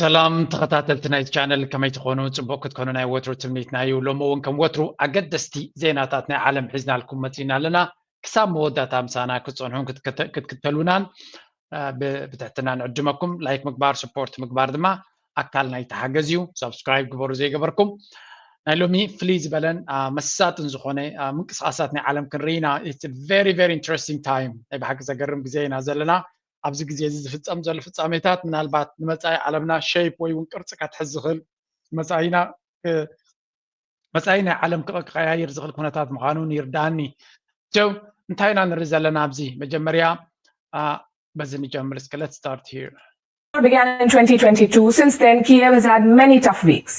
ሰላም ተኸታተልቲ ናይ ቻነል፣ ከመይ ትኾኑ? ጽቡቕ ክትኮኑ ናይ ወትሩ ትምኒትና እዩ። ሎሚ እውን ከም ወትሩ ኣገደስቲ ዜናታት ናይ ዓለም ሒዝናልኩም መጺና ኣለና። ክሳብ መወዳእታ ምሳና ክትጸንሑን ክትከተ- ክትክተሉናን እ፣ ብ- ብትሕትና ንዕድመኩም። ላይክ ምግባር፣ ስፖርት ምግባር ድማ ኣካል ናይ ተሓገዝ እዩ። ሳብስክራይብ ግበሩ ዘይገበርኩም። ናይ ሎሚ ፍልይ ዝበለን እ፣ መሳጥን ዝኾነ እ፣ ምንቅስቃሳት ናይ ዓለም ክንርኢ ኢና። It's very very interesting time። ናይ ብሓቂ ዘገርም ግዜ ኢና ዘለና። ኣብዚ ግዜ እዚ ዝፍጸም ዘሎ ፍጻሜታት ምናልባት ንመጻኢ ዓለምና ሸይፕ ወይ እውን ቅርጺ ከትሕዝ ዝኽእል መጻኢና እ፣ መጻኢ ናይ ዓለም ክቐ- ክቐያይር ዝኽእል ኩነታት ምዃኑን ይርዳኒ። ጆ፣ እንታይ ኢና ንርኢ ዘለና ኣብዚ? መጀመርያ እ፣ በዚ ንጀምር እስከ። Let's start here. Began in twenty twenty-two. Since then, Kiev has had many tough weeks,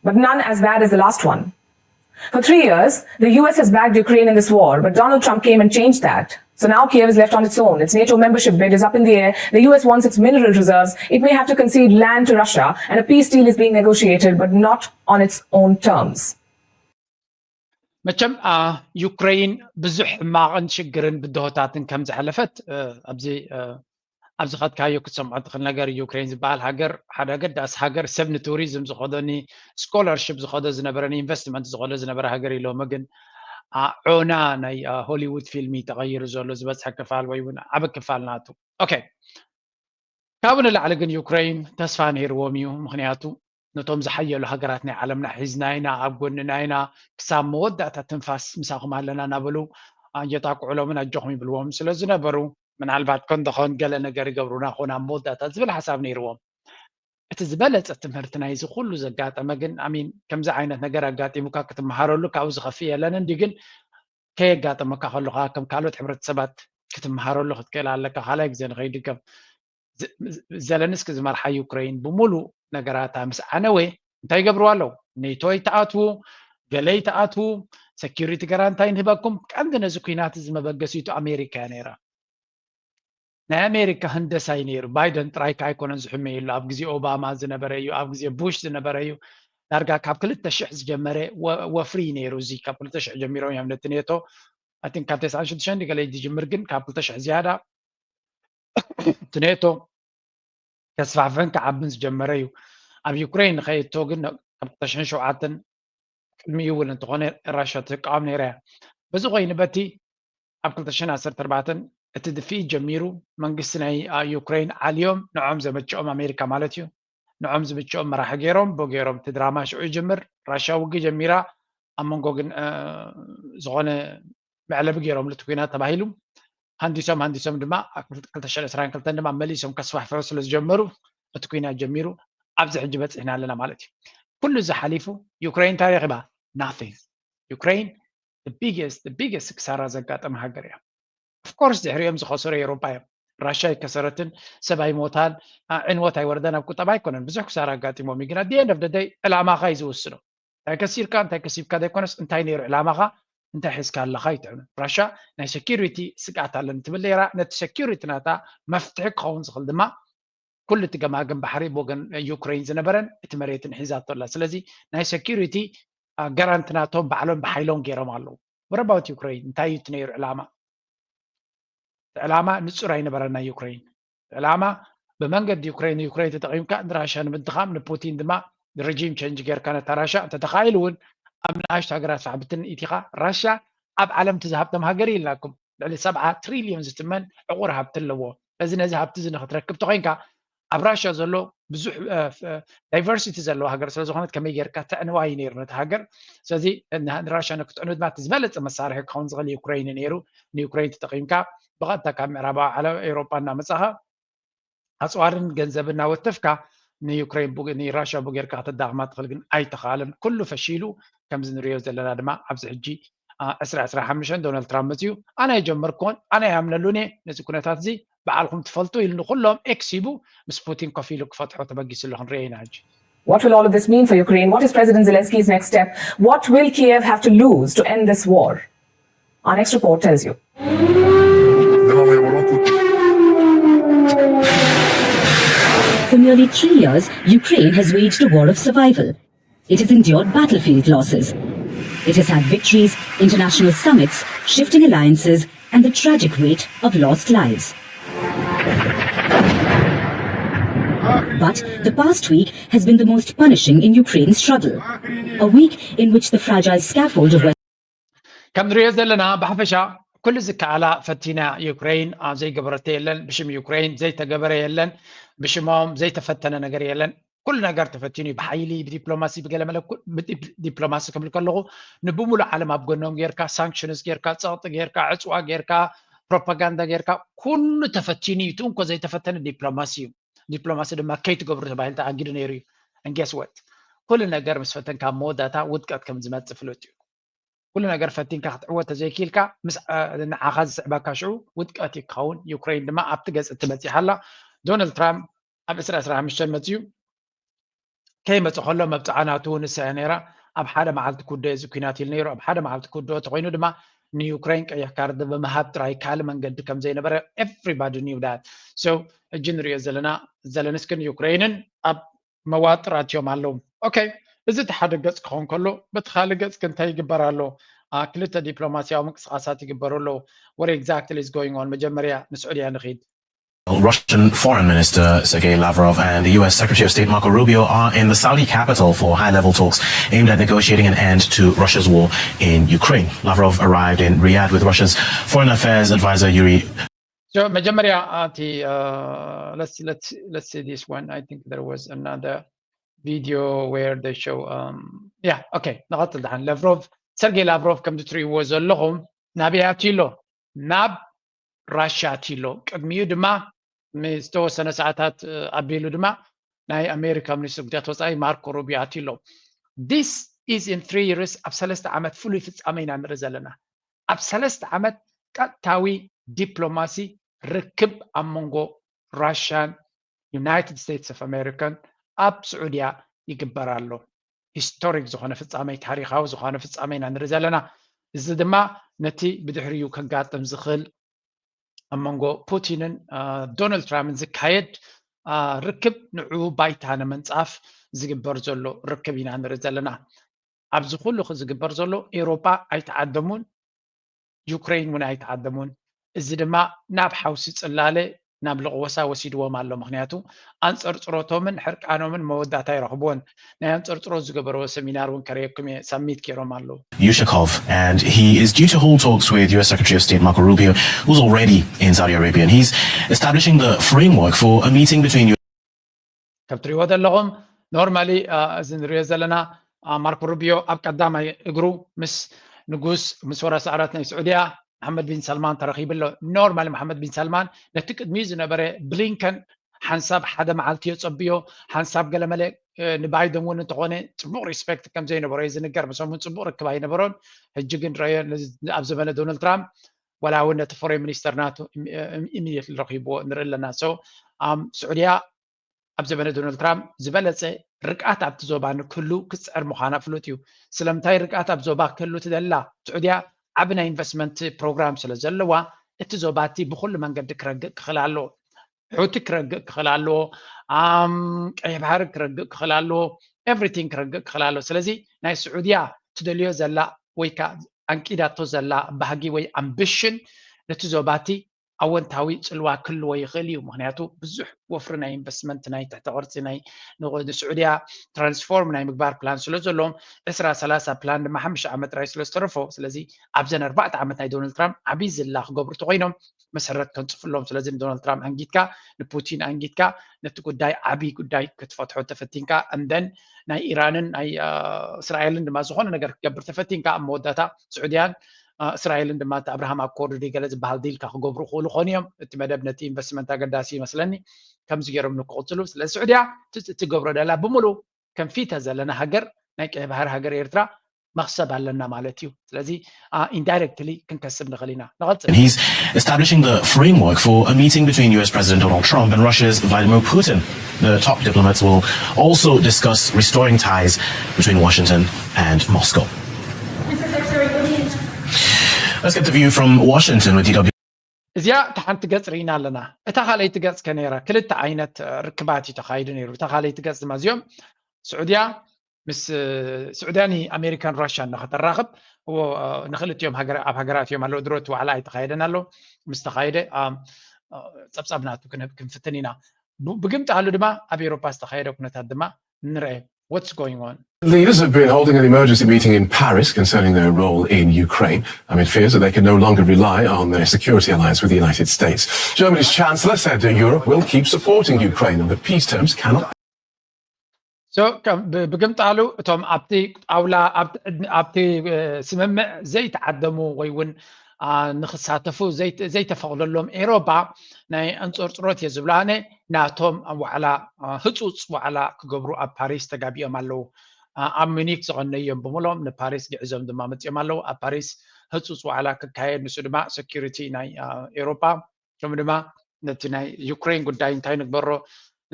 but none as bad as the last one. For three years, the U S has backed Ukraine in this war, but Donald Trump came and changed that. So now Kiev is left on its own. Its NATO membership bid is up in the air. The U S wants its mineral reserves. It may have to concede land to Russia, and a peace deal is being negotiated, but not on its own terms. መቸም እ፣ ዩክሬን ብዙሕ ሕማቕን ሽግርን ብድሆታትን ከም ዝሓለፈት እ፣ ኣብዚ እ፣ ኣብዚ ኸድካዮ ክትሰምዖ ትኽእል ነገር። ዩክሬን ዝበሃል ሃገር ሓደ ኣገዳሲ ሃገር፣ ሰብ ንቱሪዝም ዝኸዶ፣ ንስኮላርሽፕ ዝኸዶ ዝነበረ፣ ንኢንቨስትመንት ዝኸዶ ዝነበረ ሃገር እዩ። ሎሚ ግን እ፣ ዖና ናይ እ፣ ሆሊውድ ፊልም እዩ ተቐይሩ ዘሎ፣ ዝበዝሐ ክፋል ወይ እውን ዓቢ ክፋል ናቱ። ኦኬ፣ ካብኡ ንላዕሊ ግን ዩክሬን ተስፋ ነይርዎም እዩ። ምኽንያቱ ነቶም ዝሓየሉ ሃገራት ናይ ዓለምና ሒዝና ኢና፣ ኣብ ጎንና ኢና፣ ክሳብ መወዳእታ ትንፋስ ምሳኹም ኣለና እናበሉ ኣየጣቅዑሎምን ኣጆኹም ይብልዎም ስለ ዝነበሩ፣ ምናልባት ኮን ደኾን ገለ ነገር ይገብሩና ኾን ኣብ መወዳእታ ዝብል ሓሳብ ነይርዎም። እቲ ዝበለጸ ትምህርቲ ናይዚ ኩሉ ዘጋጠመ ግን፣ ኣሚን፣ ከምዚ ዓይነት ነገር ኣጋጢሙካ ክትመሃረሉ ካብኡ ዝኸፍእ የለን። እንዲ ግን ከየጋጠመካ ከለኻ ከም ካልኦት ሕብረተሰባት ክትመሃረሉ ክትክእል ኣለካ። ካልኣይ ግዜ ንኸይድገም፣ ዝ- ዝ- ዘለንስኪ ዝመርሓ ዩክሬን ብምሉእ ነገራታ ምስ ዓነወ እንታይ ይገብርዋ ኣለዉ? ኔቶ ይተኣትዉ፣ ገለ ይተኣትዉ፣ ሰኪሪቲ ገራንታይ ንህበኩም። ቀንዲ ነዚ ኩናት እዚ መበገሲቱ ኣሜሪካ እያ ነይራ። ናይ ኣሜሪካ ህንደሳ እዩ ነይሩ። ባይደን ጥራይ ከ ኣይኮነን ዝሕመየሉ። ኣብ ግዜ ኦባማ ዝነበረ እዩ፣ ኣብ ግዜ ቡሽ ዝነበረ እዩ። ዳርጋ ካብ ክልተ ሽሕ ዝጀመረ ወ- ወፍሪ እዩ ነይሩ። እዚ ካብ ክልተ ሽሕ ጀሚሮም እዮም ነቲ ኔቶ፣ ኣይ ቲንክ ካብ ተስዓን ሽዱሽተን ገለ ዝጅምር፣ ግን ካብ ክልተ ሽሕ ዝያዳ እቲ ኔቶ ከስፋሕፍሕን ክዓብን ዝጀመረ እዩ። ኣብ ዩክሬን ንኸየቶ ግን ካብ ክልተ ሽሕን ሸውዓተን ቅድሚኡ እውን እንተኾነ ራሽያ ትቃወም ነይራ እያ። በዚ ኮይኑ በቲ ኣብ ክልተ ሽሕን ዓሰርተ ኣርባዕተን እቲ ድፍኢት ጀሚሩ፣ መንግስቲ ናይ ዩክሬን ዓልዮም፣ ንዖም ዘመቸኦም ኣሜሪካ ማለት እዩ፣ ንዖም ዝምቸኦም መራሒ ገይሮም፣ ብ ገይሮም እቲ ድራማ ሽዑ ይጅምር። ራሽያ ውግእ ጀሚራ፣ ኣብ መንጎ ግን ዝኾነ መዕለቢ ገይሮምሉ እቲ ኲናት ተባሂሉ። ሃንዲሶም ሃንዲሶም ድማ ኣብ ክልተ ሽሕን ዕስራን ክልተን ድማ መሊሶም ከስፋሕፍሑ ስለ ዝጀመሩ እቲ ኲናት ጀሚሩ ኣብዚ ሕጂ በፂሕና ኣለና ማለት እዩ። ኩሉ እዚ ሓሊፉ ዩክሬን እንታይ ረኺባ? Nothing። ዩክሬን biggest biggest ክሳራ ዘጋጠመ ሃገር እያ። Of course ድሕሪኦም ዝኸሰሩ ኤውሮጳ እዮም። ራሻ ኣይከሰረትን፣ ሰብ ኣይሞታን፣ ዕንወት ኣይወረደን ኣብ ቁጠባ ኣይኮነን። ብዙሕ ክሳራ ኣጋጢሞም እዩ። ግን at the end of the day ዕላማኻ እዩ ዝውስኖ። እንታይ ከሲርካ እንታይ ከሲብካ ዘይኮነስ እንታይ ነይሩ ዕላማኻ፣ እንታይ ሒዝካ ኣለኻ እዩ ትዕኑ። ራሻ ናይ security ስግኣት ኣለኒ ትብል ነይራ። ነቲ security ናታ መፍትሒ ክኸውን ዝኽእል ድማ ኩሉ እቲ ገማግም ባሕሪ ብወገን ዩክሬን ዝነበረን እቲ መሬትን ሒዛቶ ኣላ። ስለዚ ናይ security guarantee ናቶም ባዕሎም ብሓይሎም ገይሮም ኣለዉ። What about ዩክሬን? እንታይ እዩ እቲ ነይሩ ዕላማ? ዕላማ ንጹር ኣይነበረን ናይ ዩክሬን። ዕላማ ብመንገዲ ዩክሬን ንዩክሬን ተጠቒምካ ንራሻ ንምድኻም ንፑቲን ድማ regime change ጌርካ ነታ ራሻ እንተተኻኢሉ እውን ኣብ ንኣሽቱ ሃገራት ፋሕብትን ኢቲኻ። ራሻ ኣብ ዓለም እቲ ዝሃብቶም ሃገር እዩ ኢልናኩም። ልዕሊ ሰብዓ ትሪልዮን ዝትመን ዕቑር ሃብቲ ኣለዎ። እዚ ነዚ ሃብቲ እዚ ንክትረክብ ተኾይንካ ኣብ ራሻ ዘሎ ብዙሕ diversity ዘለዎ ሃገር ስለ ዝኾነት ከመይ ጌርካ ተዕንዋ እዩ ነይሩ ነቲ ሃገር። ስለዚ ንራሻ ንክትዕኑ ድማ እቲ ዝበለፀ መሳርሒ ክኸውን ዝኽእል ዩክሬን እዩ ነይሩ። ንዩክሬን ተጠቒምካ ብቐጥታ ካብ ምዕራባዊ ዓለም ኤውሮጳ እናመፃኻ ኣፅዋርን ገንዘብ እናወተፍካ ንዩክሬን ንራሻ ቡ ጌርካ ከተዳኽማ ትኽእል፣ ግን ኣይተኻለን። ኩሉ ፈሺሉ። ከምዚ ንሪኦ ዘለና ድማ ኣብዚ ሕጂ ዕስራ ዕስራ ሓሙሽተ ዶናልድ ትራምፕ መፅዩ። ኣነ ኣይጀመርኩዎን፣ ኣነ ኣይኣምነሉን እየ ነዚ ኩነታት እዚ፣ ባዕልኹም ትፈልጡ ኢሉ ንኩሎም ኤክስ ሂቡ ምስ ፑቲን ኮፍ ኢሉ ክፈትሖ ተበጊሱ ኣሎ። ክንሪኦ ኢና ሕጂ። What will all of this mean for Ukraine? What is President Zelensky's next step? What will Kiev have to lose to end this war? Our next report tells you. For nearly three years, Ukraine has waged a war of survival. It has endured battlefield losses. It has had victories, international summits, shifting alliances, and the tragic weight of lost lives. But the past week has been the most punishing in Ukraine's struggle. A week in which the fragile scaffold of West ከም ንሪኦ ዘለና ብሓፈሻ ኩሉ ዝከኣላ ፈቲና ዩክሬን ኣብ ዘይገበረቶ የለን። ብሽም ዩክሬን ዘይተገበረ የለን። ብሽሞም ዘይተፈተነ ነገር የለን። ኩሉ ነገር ተፈቲኑ እዩ። ብሓይሊ፣ ብዲፕሎማሲ፣ ብገለመለ ዲፕሎማሲ ክብል ከለኹ ንብሙሉእ ዓለም ኣብ ጎኖም ጌርካ፣ ሳንክሽንስ ጌርካ፣ ፀቕጢ ጌርካ፣ ዕፅዋ ጌርካ፣ ፕሮፓጋንዳ ጌርካ፣ ኩሉ ተፈቲኑ እዩ። እቲ እንኮ ዘይተፈተነ ዲፕሎማሲ እዩ። ዲፕሎማሲ ድማ ከይትገብሩ ተባሂሉ ተኣጊዱ ነይሩ እዩ። ንጌስወት ኩሉ ነገር ምስ ፈተንካ መወዳእታ ውድቀት ከም ዝመፅእ ፍሉጥ እዩ። ኩሉ ነገር ፈቲንካ ክትዕወት ተዘይክኢልካ ምስ ንዓኻ ዝስዕበካ ሽዑ ውድቀት እዩ ክኸውን። ዩክሬን ድማ ኣብቲ ገፅ እትበፂሓ ኣላ። ዶናልድ ትራምፕ ኣብ ዕስራ ዕስራ ሓሙሽተ መፅዩ ከይመፀ ከሎ መብፅዓ ናቱ ንሳ እያ ነይራ። ኣብ ሓደ መዓልቲ ክውደኦ እዚ ኩናት ኢሉ ነይሩ። ኣብ ሓደ መዓልቲ ክውደኦ ተኮይኑ ድማ ንዩክሬን ቀይሕ ካርድ ብምሃብ ጥራይ ካልእ መንገዲ ከም ዘይነበረ everybody knew that። So ሕጂ ንሪኦ ዘለና ዘለንስክን ዩክሬንን ኣብ መዋጥር ኣትዮም ኣለዉ። ኦኬ፣ እዚ እቲ ሓደ ገፅ ክኸውን ከሎ፣ በቲ ካልእ ገፅ ከ እንታይ ይግበር ኣሎ? ክልተ ዲፕሎማሲያዊ ምንቅስቃሳት ይግበሩ ኣለዉ። What exactly is going on? መጀመርያ ንስዑድያ ንኺድ። Russian Foreign Minister Sergei Lavrov and the U S Secretary of State Marco Rubio are in the Saudi capital for high level talks aimed at negotiating an end to Russia's war in Ukraine. Lavrov arrived in Riyadh with Russia's Foreign Affairs Advisor Yuri So መጀመርያ እቲ uh, let's let's let's see this one. I think there was another video where they show um yeah, okay, ንቐፅል ደሓን። ላቭሮቭ፣ ሰርጌይ ላቭሮቭ ከም ትሪእዎ ዘለኹም ናበይ ኣትዩ ኣሎ? ናብ ራሽያ ኣትዩ ኣሎ። ቅድሚኡ ድማ ዝተወሰነ ሰዓታት ኣቢሉ ድማ ናይ ኣሜሪካ ሚኒስትር ጉዳያት ወፃኢ ማርኮ ሩቢዮ ኣትዩ ኣሎ። This is in three years፣ ኣብ ሰለስተ ዓመት ፍሉይ ፍፃመ ኢና ንርኢ ዘለና። ኣብ ሰለስተ ዓመት ቀጥታዊ ዲፕሎማሲ ርክብ ኣብ መንጎ ራሽያን ዩናይትድ ስቴትስ ኦፍ ኣሜሪካን ኣብ ስዑድያ ይግበር ኣሎ። ሂስቶሪክ ዝኾነ ፍፃመ፣ ታሪካዊ ዝኾነ ፍፃመ ኢና ንርኢ ዘለና። እዚ ድማ ነቲ ብድሕሪኡ ከጋጥም ዝኽእል ኣብ መንጎ ፑቲንን ዶናልድ ትራምፕን ዝካየድ ርክብ ንዕኡ ባይታ ንምንፃፍ ዝግበር ዘሎ ርክብ ኢና ንርኢ ዘለና። ኣብዚ ኩሉ ዝግበር ዘሎ ኤውሮጳ ኣይተዓደሙን፣ ዩክሬን እውን ኣይተዓደሙን። እዚ ድማ ናብ ሓውሲ ፅላለ ናብ ልቕወሳ ወሲድዎም ኣሎ። ምክንያቱ ኣንፀርፅሮቶምን ሕርቃኖምን መወዳእታ ይረኽብዎን። ናይ ኣንፀርፅሮ ዝገበርዎ ሰሚናር እውን ከርእየኩም እየ፣ ሳሚት ገይሮም ኣለዉ። Yushakov, and he is due to hold talks with U S Secretary of State Marco Rubio, who's already in Saudi Arabia. And he's establishing the framework for a meeting between ከም ትሪእዎ ዘለኹም ኖርማሊ እዚ ንሪኦ ዘለና ማርኮ ሩቢዮ ኣብ ቀዳማይ እግሩ ምስ ንጉስ ምስ ወራሲ ዓራት ናይ ስዑድያ መሓመድ ቢን ሰልማን ተረኺቡ ኣሎ። ኖርማሊ መሓመድ ቢን ሰልማን ነቲ ቅድሚኡ ዝነበረ ብሊንከን ሓንሳብ ሓደ መዓልቲ የፀብዮ፣ ሓንሳብ ገለመለ ንባይደን እውን እንተኾነ ፅቡቕ ሪስፔክት ከም ዘይነበሮ እዩ ዝንገር። ምሶም እውን ፅቡቕ ርክብ ኣይነበሮን። ሕጂ ግን ረዮ ኣብ ዘመነ ዶናልድ ትራምፕ ዋላ እውን ነቲ ፎሬን ሚኒስተር ናቱ ኢሚድየትሊ ረኺብዎ ንርኢ ኣለና። ሶ ስዑድያ ኣብ ዘመነ ዶናልድ ትራምፕ ዝበለፀ ርግኣት ኣብቲ ዞባ ንክህሉ ክትፅዕር ምዃና ፍሉጥ እዩ። ስለምንታይ ርግኣት ኣብ ዞባ ክህሉ ትደላ? ስዑድያ ዓቢ ናይ ኢንቨስትመንት ፕሮግራም ስለ ዘለዋ እቲ ዞባ እቲ ብኩሉ መንገዲ ክረግእ ክኽእል ኣለዎ። ሑቲ ክረግእ ክኽእል ኣለዎ። ቀይሕ ባሕሪ ክረግእ ክኽእል ኣለዎ። ኤቭሪቲንግ ክረግእ ክኽእል ኣለዎ። ስለዚ ናይ ስዑድያ ትደልዮ ዘላ ወይ ከዓ ኣንቂዳቶ ዘላ ባህጊ ወይ ኣምቢሽን ነቲ ዞባ እቲ ኣወንታዊ ፅልዋ ክህልዎ ይኽእል እዩ። ምክንያቱ ብዙሕ ወፍሪ ናይ ኢንቨስትመንት ናይ ትሕቲ ቅርፂ ናይ ንስዑድያ ትራንስፎርም ናይ ምግባር ፕላን ስለ ዘለዎም ዕስራ ሰላሳ ፕላን ድማ ሓሙሽተ ዓመት ጥራይ ስለ ዝተረፎ፣ ስለዚ ኣብዘን ኣርባዕተ ዓመት ናይ ዶናልድ ትራምፕ ዓብዪ ዝላ ክገብሩ ተኮይኖም መሰረት ከንፅፍሎም። ስለዚ ንዶናልድ ትራምፕ ኣንጊድካ ንፑቲን ኣንጊድካ ነቲ ጉዳይ ዓብዪ ጉዳይ ክትፈትሖ ተፈቲንካ እንደን ናይ ኢራንን ናይ እስራኤልን ድማ ዝኾነ ነገር ክትገብር ተፈቲንካ ኣብ መወዳእታ ስዑድያን እስራኤልን ድማ እቲ ኣብርሃም ኣኮርድ ድዩ ገለ ዝበሃል ዲልካ ክገብሩ ክኽእሉ ኾኑ እዮም። እቲ መደብ ነቲ ኢንቨስትመንት ኣገዳሲ ይመስለኒ። ከምዚ ገይሮም ንክቕፅሉ። ስለዚ ስዑድያ እትገብሮ ደላ ብምሉ ከም ፊተ ዘለና ሃገር ናይ ቀይ ባህር ሃገር ኤርትራ መኽሰብ ኣለና ማለት እዩ። ስለዚ ኢንዳይረክትሊ ክንከስብ ንኽእል ኢና። ንቐፅል። And he's establishing the framework for a meeting between U S President Donald Trump and Russia's Vladimir Putin. The top diplomats will also discuss restoring ties between Washington and Moscow. Let's get the view from Washington with D W. እዚኣ እታ ሓንቲ ገፅ ርኢና ኣለና። እታ ካልኣይቲ ገፅ ከ ነይራ ክልተ ዓይነት ርክባት እዩ ተኻይዱ ነይሩ። እታ ካልኣይቲ ገፅ ድማ እዚኦም ስዑድያ ምስ ስዑድያ ንኣሜሪካን ራሽያን ንኸተራኽብ ንክልቲኦም ኣብ ሃገራት እዮም ኣለዉ። ድሮ እቲ ዋዕላ ኣይተኻየደን ኣሎ። ምስ ተኻየደ ፀብፃብ ናቱ ክንህብ ክንፍትን ኢና። ብግምጣሉ ድማ ኣብ ኤሮፓ ዝተኻየደ ኩነታት ድማ ንርአ። What's going on? Leaders have been holding an emergency meeting in Paris concerning their role in Ukraine amid fears that they can no longer rely on their security alliance with the United States. Germany's Chancellor said that Europe will keep supporting Ukraine and that peace terms cannot So ብግምጣሉ እቶም ኣብቲ ጣውላ ኣብቲ ስምምዕ ዘይተዓደሙ ወይ እውን ንክሳተፉ ዘይተፈቕደሎም ኤሮፓ ናይ ኣንፀርፅሮት እየ ዝብሎ ኣነ። ናቶም ዋዕላ ህፁፅ ዋዕላ ክገብሩ ኣብ ፓሪስ ተጋቢኦም ኣለዉ። ኣብ ሚኒክ ዝቐነዮም ብምሎም ንፓሪስ ግዕዞም ድማ መፅኦም ኣለዉ። ኣብ ፓሪስ ህፁፅ ዋዕላ ክካየድ ንሱ ድማ ሴኩሪቲ ናይ ኤሮፓ ከም ድማ ነቲ ናይ ዩክሬን ጉዳይ እንታይ ንግበሮ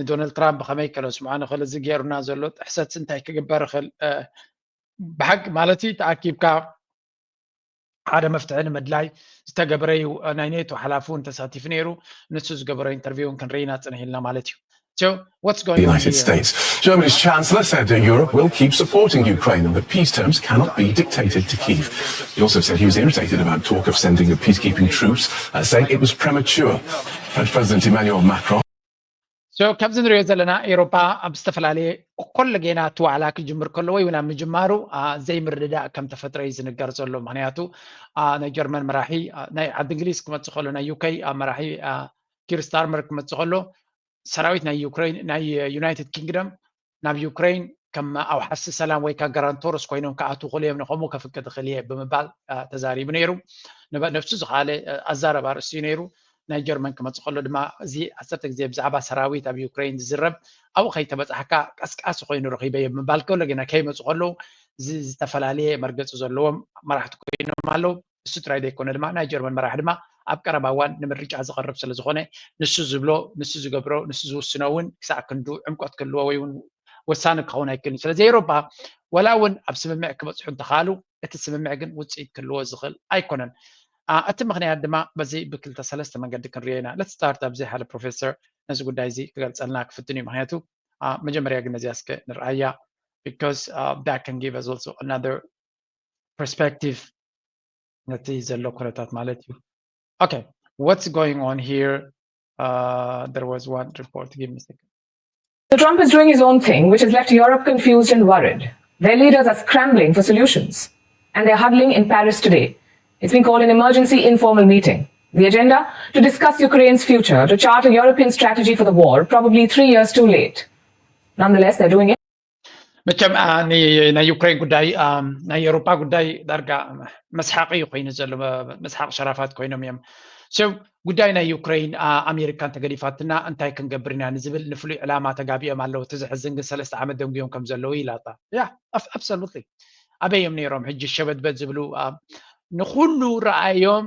ንዶናልድ ትራምፕ ብኸመይ ከለስምዖ ንኽእል እዚ ገይሩና ዘሎ ጥሕሰት እንታይ ክግበር ይኽእል ብሓቂ ማለት ተኣኪብካ ሓደ መፍትሒ ንምድላይ ዝተገበረ እዩ። ናይ ኔቶ ሓላፊ እውን ተሳቲፉ ነይሩ። ንሱ ዝገበረ ኢንተርቪው እውን ክንርኢና ፅንሕ ኢልና ማለት እዩ። So what's going the on United here? States. Germany's Chancellor said that Europe will keep supporting Ukraine and that peace terms cannot be dictated to Kyiv. He also said he was irritated about talk of sending of peacekeeping troops, uh, saying it was premature. French President Emmanuel Macron So ካብዚ ንሪኦ ዘለና ኤሮፓ ኣብ ዝተፈላለየ ኮሎ ጌና እቲ ዋዕላ ክጅምር ከሎ ወይ እውን ኣብ ምጅማሩ ዘይምርድዳእ ከም ተፈጥረ እዩ ዝንገር ዘሎ። ምክንያቱ ናይ ጀርመን መራሒ ናይ ዓዲ እንግሊዝ ክመፅእ ከሎ ናይ ዩከይ መራሒ ኪር ስታርመር ክመፅእ ከሎ ሰራዊት ናይ ዩክሬን ናይ ዩናይትድ ኪንግደም ናብ ዩክሬን ከም ኣውሓሲ ሰላም ወይ ከዓ ጋራንቶርስ ኮይኖም ክኣትዉ ክእሉ እዮም፣ ንከምኡ ከፍቅድ እኽእል እየ ብምባል ተዛሪቡ ነይሩ። ነብሱ ዝኸኣለ ኣዛረብ ኣርእስቲ እዩ ነይሩ። ናይ ጀርመን ክመፅእ ከሎ ድማ እዚ ዓሰርተ ግዜ ብዛዕባ ሰራዊት ኣብ ዩክሬን ዝዝረብ ኣብኡ ከይተበፃሕካ ቀስቃሲ ኮይኑ ረኺበዮ ብምባል ከሎ ግና ከይመፁ ከለዉ ዝተፈላለየ መርገፂ ዘለዎም መራሕቲ ኮይኖም ኣለዉ። እሱ ጥራይ ዘይኮነ ድማ ናይ ጀርመን መራሒ ድማ ኣብ ቀረባ እዋን ንምርጫ ዝቐርብ ስለ ዝኾነ ንሱ ዝብሎ ንሱ ዝገብሮ ንሱ ዝውስኖ እውን ክሳዕ ክንዱ ዕምቆት ክህልዎ ወይ እውን ወሳኒ ክኸውን ኣይክእልን። ስለዚ ኤውሮፓ ወላ እውን ኣብ ስምምዕ ክበፅሑ እንተኽኣሉ እቲ ስምምዕ ግን ውፅኢት ክህልዎ ዝኽእል ኣይኮነን። እቲ ምኽንያት ድማ በዚ ብክልተ ሰለስተ መንገዲ ክንሪኦ ኢና። Let's start ኣብዚ ሓደ ፕሮፌሰር ነዚ ጉዳይ እዚ ክገልፀልና ክፍትን እዩ። ምክንያቱ መጀመርያ ግን ነዚኣ እስከ ንርኣያ because that can give us also another perspective ነቲ ዘሎ ኩነታት ማለት እዩ። Okay, what's going on here? Uh, there was one report. Give me a second. So Trump is doing his own thing, which has left Europe confused and worried. Their leaders are scrambling for solutions, and they're huddling in Paris today. It's been called an emergency informal meeting. The agenda? To discuss Ukraine's future, to chart a European strategy for the war, probably three years too late. Nonetheless, they're doing it. መቸም ናይ ዩክሬን ጉዳይ ናይ ኤውሮፓ ጉዳይ ዳርጋ መስሓቂ እዩ ኮይኑ ዘሎ። መስሓቅ ሸራፋት ኮይኖም እዮም። So ጉዳይ ናይ ዩክሬን ኣሜሪካ እንተገዲፋትና እንታይ ክንገብር ኢና ንዝብል ንፍሉይ ዕላማ ተጋቢኦም ኣለዉ። እቲ ዘሕዝን ግን ሰለስተ ዓመት ደንጉዮም ከም ዘለዉ ኢላታ። Yeah, absolutely። ኣበይ እዮም ነይሮም ሕጂ ሸበድበድ ዝብሉ ንኩሉ ረኣዮም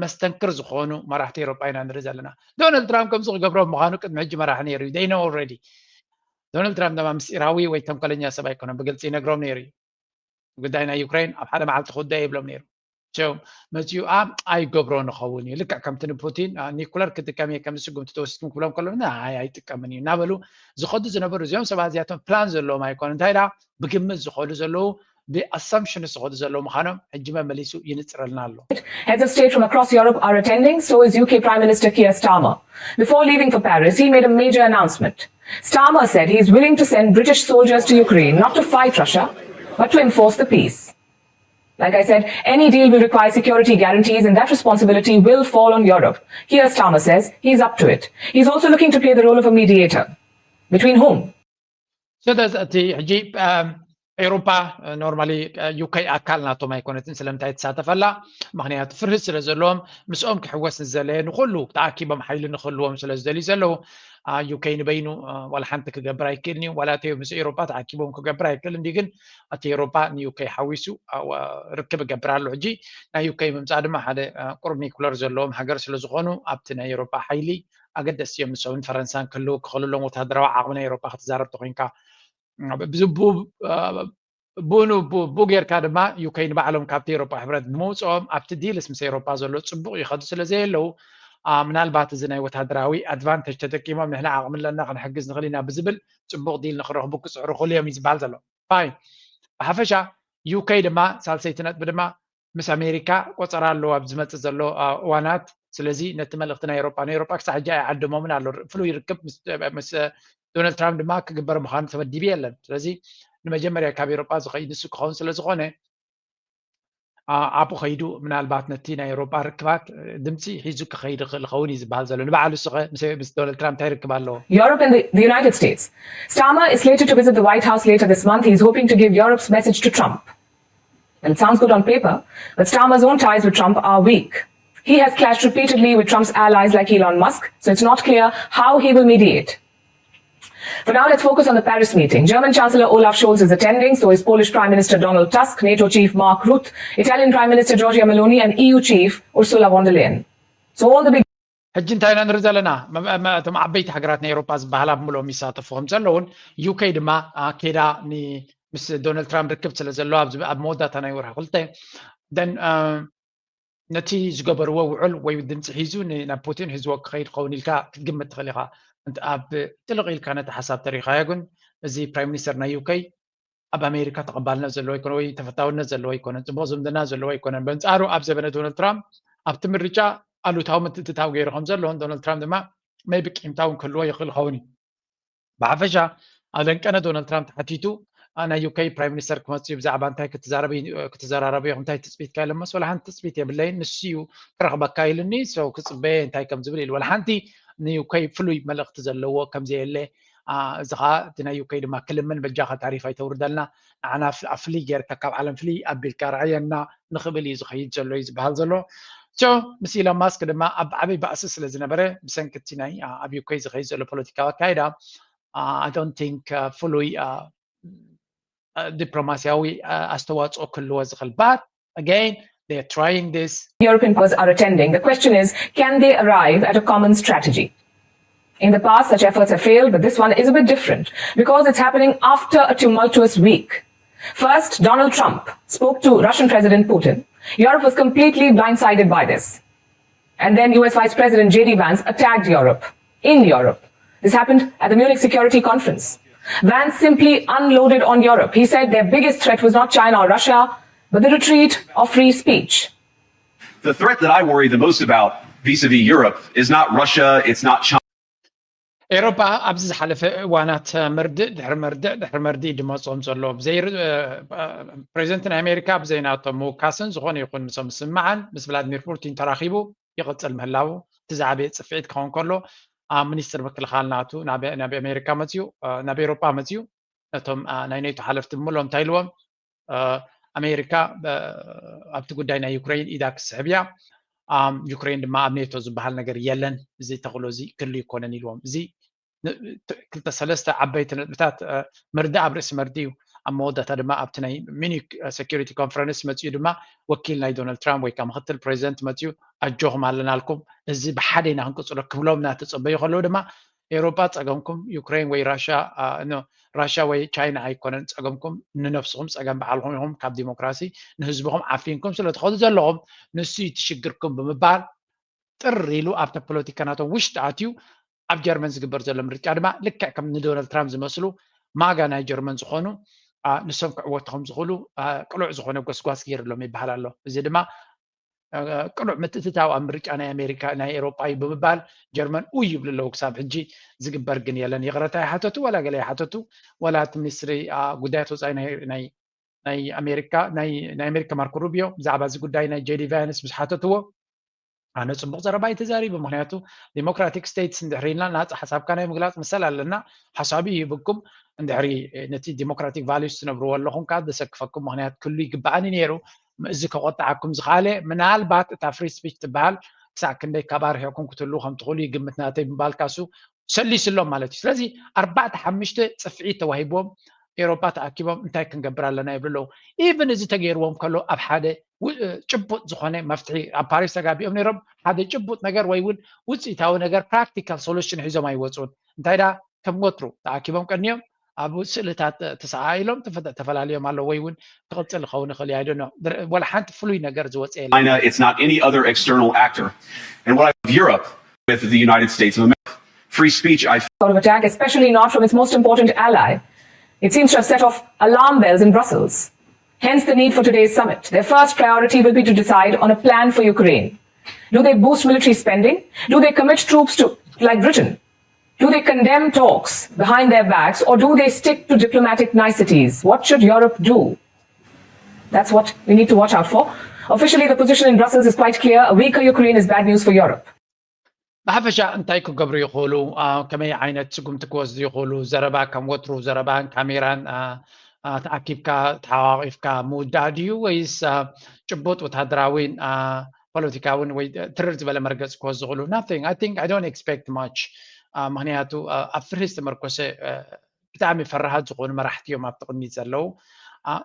መስተንክር ዝኾኑ መራሕቲ ኤውሮጳ ኢና ንርኢ ዘለና። ዶናልድ ትራምፕ ከምዚ ክገብሮም ምዃኑ ቅድሚ ሕጂ መራሒ ነይሩ እዩ። They know already። ዶናልድ ትራምፕ ድማ ምስጢራዊ ወይ ተንኮለኛ ሰብ ኣይኮነን፣ ብግልፂ ይነግሮም ነይሩ እዩ። ጉዳይ ናይ ዩክሬን ኣብ ሓደ መዓልቲ ክውዳእ ይብሎም ነይሩ። መፂኡ ኣ ኣይገብሮ ንኸውን እዩ። ልክዕ ከምቲ ንፑቲን ኒኩለር ክጥቀም እየ ከምዚ ስጉምቲ ተወሲድኩም ክብሎም ከሎ ኣይ ኣይጥቀምን እዩ እናበሉ ዝኸዱ ዝነበሩ እዚኦም ሰባት እዚኣቶም ፕላን ዘለዎም ኣይኮኑ። እንታይ ዳ ብግምት ዝኸዱ ዘለዉ ብኣሳምፕሽንስ ዝኸዱ ዘለዉ ምዃኖም ሕጂ መመሊሱ ይንፅረልና ኣሎ። Heads of state from across Europe are attending, so is U K Prime Minister Keir Starmer. Before leaving for Paris, he made a major announcement. Starmer said he is willing to send British soldiers to Ukraine, not to fight Russia, but to enforce the peace. Like I said, any deal will require security guarantees, and that responsibility will fall on Europe. Keir Starmer says he's up to it. He's also looking to play the role of a mediator. Between whom? ስለዚ እቲ ሕጂ ኤውሮፓ ኖርማሊ ዩከይ ኣካል ናቶም ኣይኮነትን። ስለምንታይ ትሳተፈላ? ምክንያቱ ፍርህት ስለ ዘለዎም ምስኦም ክሕወስ ንዘለየ ንኩሉ ተኣኪቦም ሓይሊ ንክህልዎም ስለ ዝደልዩ ዘለዉ ዩከይ ንበይኑ ዋላ ሓንቲ ክገብር ኣይክእልን እዩ። ዋላ እተዮ ምስ ኤውሮፓ ተኣኪቦም ክገብር ኣይክእልን ድዩ? ግን እቲ ኤውሮፓ ንዩከይ ሓዊሱ ርክብ እገብር ኣሎ። ሕጂ ናይ ዩከይ ምምፃእ ድማ ሓደ ቁሩብ ኒኩለር ዘለዎም ሃገር ስለ ዝኾኑ ኣብቲ ናይ ኤውሮፓ ሓይሊ ኣገደስቲ እዮም። ንሶምን ፈረንሳን ክህልዉ ክኽእሉ ኣለዎም። ወታደራዊ ዓቕሚ ናይ ኤውሮፓ ክትዛረብ ተኮይንካ ብኡ ጌርካ ድማ ዩከይ ንባዕሎም ካብቲ ኤውሮፓ ሕብረት ብምውፅኦም ኣብቲ ዲልስ ምስ ኤውሮፓ ዘሎ ፅቡቕ ይኸዱ ስለ ዘየለዉ ምናልባት እዚ ናይ ወታደራዊ ኣድቫንተጅ ተጠቂሞም ንሕና ዓቕሚ ኣለና ክንሕግዝ ንኽእል ኢና ብዝብል ፅቡቕ ዲል ንክረኽቡ ክፅዕሩ ክእሉ እዮም እዩ ዝበሃል ዘሎ። ፋይን። ብሓፈሻ ዩከይ ድማ ሳልሰይቲ ነጥቢ ድማ ምስ ኣሜሪካ ቆፀራ ኣለዎ ኣብ ዝመፅእ ዘሎ እዋናት ስለዚ ነቲ መልእኽቲ ናይ ኤሮጳ ንኤሮጳ ክሳዕ ሕጂ ኣይዓደሞምን ኣሎ። ፍሉይ ርክብ ምስ ዶናልድ ትራምፕ ድማ ክግበር ምዃኑ ተመዲቡ የለን። ስለዚ ንመጀመርያ ካብ ኤሮጳ ዝኸይድ ንሱ ክኸውን ስለ ዝኾነ ኣብኡ ከይዱ ምናልባት ነቲ ናይ ኤሮጳ ርክባት ድምፂ ሒዙ ክኸይድ ይኽእል ይኸውን እዩ ዝበሃል ዘሎ። ንባዕሉ ስኸ ምስ ዶናልድ ትራምፕ እንታይ ርክብ ኣለዎ? Europe and the, the United States. Starmer is slated to visit the White House later this month. He's hoping to give Europe's message to Trump. Well, it sounds good on paper, but Starmer's own ties with Trump are weak. He has clashed repeatedly with Trump's allies like Elon Musk, so it's not clear how he will mediate. For now, let's focus on the Paris meeting. German Chancellor Olaf Scholz is attending, so is Polish Prime Minister Donald Tusk, NATO chief Mark Rutte, Italian Prime Minister Giorgia Meloni, and E U chief Ursula von der Leyen. So all the big ሕጂ እንታይ ኢና ንርኢ ዘለና? መ- መ- እቶም ዓበይቲ ሃገራት ናይ ኤሮፓ ዝበሃላ ብምልኦም ይሳተፉ ከም ዘለውን ዩኬ ድማ አ፣ ኬዳ ን- ምስ ዶናልድ ትራምፕ ርክብ ስለ ዘለዎ ኣብዚ ኣብ መወዳእታ ናይ ወርሒ ክልተ ደን አ፣ ነቲ ዝገበርዎ ውዕል ወይ ድምፂ ሒዙ ን- ናብ ፑቲን ሒዝዎ ክኸይድ ክኸውን ኢልካ ክትግምት ትኽእል ኢኻ። እንተ ኣብ ጥልቕ ኢልካ ነቲ ሓሳብ ተሪኻዮ ግን እዚ ፕራይም ሚኒስተር ናይ ዩኬ ኣብ ኣሜሪካ ተቐባልነት ዘለዎ ኣይኮነ ወይ ተፈታውነት ዘለዎ ኣይኮነን፣ ፅቡቕ ዝምድና ዘለዎ ኣይኮነን። በንፃሩ ኣብ ዘበነ ዶናልድ ትራምፕ ኣብቲ ምርጫ ኣሉታዊ ምትእትታው ገይሩ ከም ዘለዎን ዶናልድ ትራምፕ ድማ መይ ብቂምታ እውን ክህልዎ ይኽእል ይኸውን እዩ። ብሓፈሻ ኣብ ለንቀነ ዶናልድ ትራምፕ ተሓቲቱ ኣ፣ ናይ ዩኬ ፕራይም ሚኒስተር ክመፅእ እዩ ብዛዕባ እንታይ ክትዛረብ እዩ- ክትዘራረቡ ኢኹም እንታይ ትፅቢት ካይለመስ ወላ ሓንቲ ትፅቢት የብለይን ንሱ እዩ ክረኽበካ ኢሉኒ ሰው ክፅበየ እንታይ ከም ዝብል ኢሉ ወላ ሓንቲ ንዩኬ ፍሉይ መልእኽቲ ዘለዎ ከም ዘየለ ኣ፣ እዚ ከዓ እቲ ናይ ዩኬ ድማ ክልምን በጃኻ ታሪፍ ኣይተውርደልና ንዓና ፍ- ኣብ ፍልይ ጌርካ ካብ ዓለም ፍልይ ኣቢልካ ርኣየና ንኽብል እዩ ዝኸይድ ዘሎ እዩ ዝበሃል ዘሎ ሶ ምስ ኢሎን ማስክ ድማ ኣብ ዓበይ ባእሲ ስለ ዝነበረ ብሰንኪ እቲ ናይ ኣ፣ ኣብ ዩኬ ዝኸይድ ዘሎ ፖለቲካዊ ኣካይዳ I don't think ፍሉይ ዲፕሎማሲያዊ ኣስተዋፅኦ ክህልዎ ዝኽእል but again they're trying this European powers are attending. The question is, can they arrive at a common strategy? In the past, such efforts have failed, but this one is a bit different because it's happening after a tumultuous week. First, Donald Trump spoke to Russian President Putin. Europe was completely blindsided by this. And then U S Vice President J D Vance attacked Europe, in Europe. This happened at the Munich Security Conference. Vance simply unloaded on Europe. He said their biggest threat was not China or Russia, but the retreat of free speech. The threat that I worry the most about vis-a-vis Europe is not Russia, it's not China. ኤሮፓ ኣብዚ ዝሓለፈ እዋናት መርድእ ድሕሪ መርድእ ድሕሪ መርድእ ድመፅኦም ዘሎ ብዘይ ፕሬዚደንት ናይ ኣሜሪካ ብዘይ ናቶም ምውካስን ዝኾነ ይኹን ምሶም ዝስምዓን ምስ ቭላድሚር ፑቲን ተራኺቡ ይቕፅል ምህላው እቲ ዝዓበየ ፅፍዒት ክኸውን ከሎ ኣብ ሚኒስትር ምክልኻል ናቱ ናብ ኣሜሪካ መፅኡ ናብ ኤሮፓ መፅኡ ነቶም ናይ ኔቶ ሓለፍቲ ብምሎም እንታይ ኢልዎም ኣሜሪካ ኣብቲ ጉዳይ ናይ ዩክሬን ኢዳ ክስሕብ እያ ዩክሬን ድማ ኣብ ኔቶ ዝበሃል ነገር የለን እዚ ተኽእሎ እዚ ክህሉ ይኮነን ኢልዎም እዚ ክልተ ሰለስተ ዓበይቲ ነጥብታት መርድእ ኣብ ርእሲ መርድእ እዩ ኣብ መወዳእታ ድማ ኣብቲ ናይ ሚኒክ ሴኪሪቲ ኮንፈረንስ መፅኡ ድማ ወኪል ናይ ዶናልድ ትራምፕ ወይ ከዓ ምክትል ፕሬዚደንት መፅኡ ኣጆኹም ኣለናልኩም እዚ ብሓደ ኢና ክንቅፅሎ ክብሎም እናተፀበዩ ከለዉ ድማ ኤውሮጳ ጸገምኩም ዩክሬን ወይ ራሽያ ራሽያ ወይ ቻይና ኣይኮነን ጸገምኩም ንነብስኹም ጸገም በዓልኹም ኢኹም ካብ ዲሞክራሲ ንህዝብኹም ዓፊንኩም ስለ ትኸዱ ዘለኹም ንሱ እዩ ትሽግርኩም ብምባል ጥር ኢሉ ኣብተ ፖለቲካ ናቶም ውሽጢ ኣትዩ ኣብ ጀርመን ዝግበር ዘሎ ምርጫ ድማ ልክዕ ከም ንዶናልድ ትራምፕ ዝመስሉ ማጋ ናይ ጀርመን ዝኾኑ ንሶም ክዕወቱ ከም ዝኽእሉ ቅሉዕ ዝኾነ ጎስጓስ ገይርሎም ይበሃል ኣሎ እዚ ድማ ቅሉዕ ምትእትታው ኣብ ምርጫ ናይ ኣሜሪካ ናይ ኤሮጳ እዩ ብምባል ጀርመን ኡይ ይብሉ ኣለዉ ክሳብ ሕጂ ዝግበር ግን የለን ይቕረታ ይሓተቱ ወላ ገለ ይሓተቱ ወላ እቲ ሚኒስትሪ ጉዳያት ወፃኢ ናይ ኣሜሪካ ናይ ኣሜሪካ ማርኮ ሩቢዮ ብዛዕባ እዚ ጉዳይ ናይ ጄዲ ቫንስ ምስ ሓተትዎ ኣነ ፅቡቅ ዘረባ እዩ ተዛሪቡ ምክንያቱ ዲሞክራቲክ ስቴትስ እንድሕር ኢልና ናፃ ሓሳብካ ናይ ምግላፅ መሰል ኣለና ሓሳቢ ይህብኩም እንድሕሪ ነቲ ዲሞክራቲክ ቫሉስ ትነብርዎ ኣለኹም ከዓ ዘሰክፈኩም ምክንያት ክህሉ ይግበኣኒ ነይሩ እዚ ከቆጣዓኩም ዝኸኣለ ምናልባት እታ ፍሪ ስፒች ትበሃል ክሳዕ ክንደይ ካብ ኣርሒቕኩም ክትህልዉ ከም ትኽእሉ ይግምት ናተይ ምባልካ እሱ ሰሊስሎም ማለት እዩ ስለዚ ኣርባዕተ ሓሙሽተ ፅፍዒት ተዋሂብዎም ኤሮፓ ተኣኪቦም እንታይ ክንገብር ኣለና ይብሉ ኣለዉ ኢቭን እዚ ተገይርዎም ከሎ ኣብ ሓደ ጭቡጥ ዝኾነ መፍትሒ ኣብ ፓሪስ ተጋቢኦም ነይሮም ሓደ ጭቡጥ ነገር ወይ እውን ውፅኢታዊ ነገር ፕራክቲካል ሶሉሽን ሒዞም ኣይወፁን እንታይ ዳ ከም ወትሩ ተኣኪቦም ቀንዮም ኣብ ስእልታት ተሰኣኢሎም ተፈላለዮም ኣለዉ ወይ እውን ክቕፅል ክኸውን ይኽእል እዩ ኣይደኖ ወላ ሓንቲ ፍሉይ ነገር ዝወፀ የለ China, it's not any other external actor. And what I of Europe with the United States of America. Free speech, I Sort of attack, especially not from its most important ally. It seems to have set off alarm bells in Brussels. Hence the need for today's summit. Their first priority will be to decide on a plan for Ukraine. Do they boost military spending? Do they commit troops to, like Britain? Do they condemn talks behind their backs, or do they stick to diplomatic niceties? What should Europe do? That's what we need to watch out for. Officially, the position in Brussels is quite clear. A weaker Ukraine is bad news for Europe. ብሓፈሻ እንታይ ክገብሩ ይኽእሉ? ከመይ ዓይነት ስጉምቲ ክወስዱ ይኽእሉ? ዘረባ ከም ወትሩ ዘረባን ካሜራን ተኣኪብካ ተሓቋቒፍካ ምውዳእ ድዩ ወይስ ጭቡጥ ወታደራዊን ፖለቲካዊን ወይ ትርር ዝበለ መርገፂ ክወስዱ ይኽእሉ? Nothing. I think I don't expect much. ምክንያቱ ኣብ ፍርሂ ዝተመርኮሰ ብጣዕሚ ፈራሃት ዝኾኑ መራሕቲ እዮም ኣብቲ ቅድሚት ዘለዉ።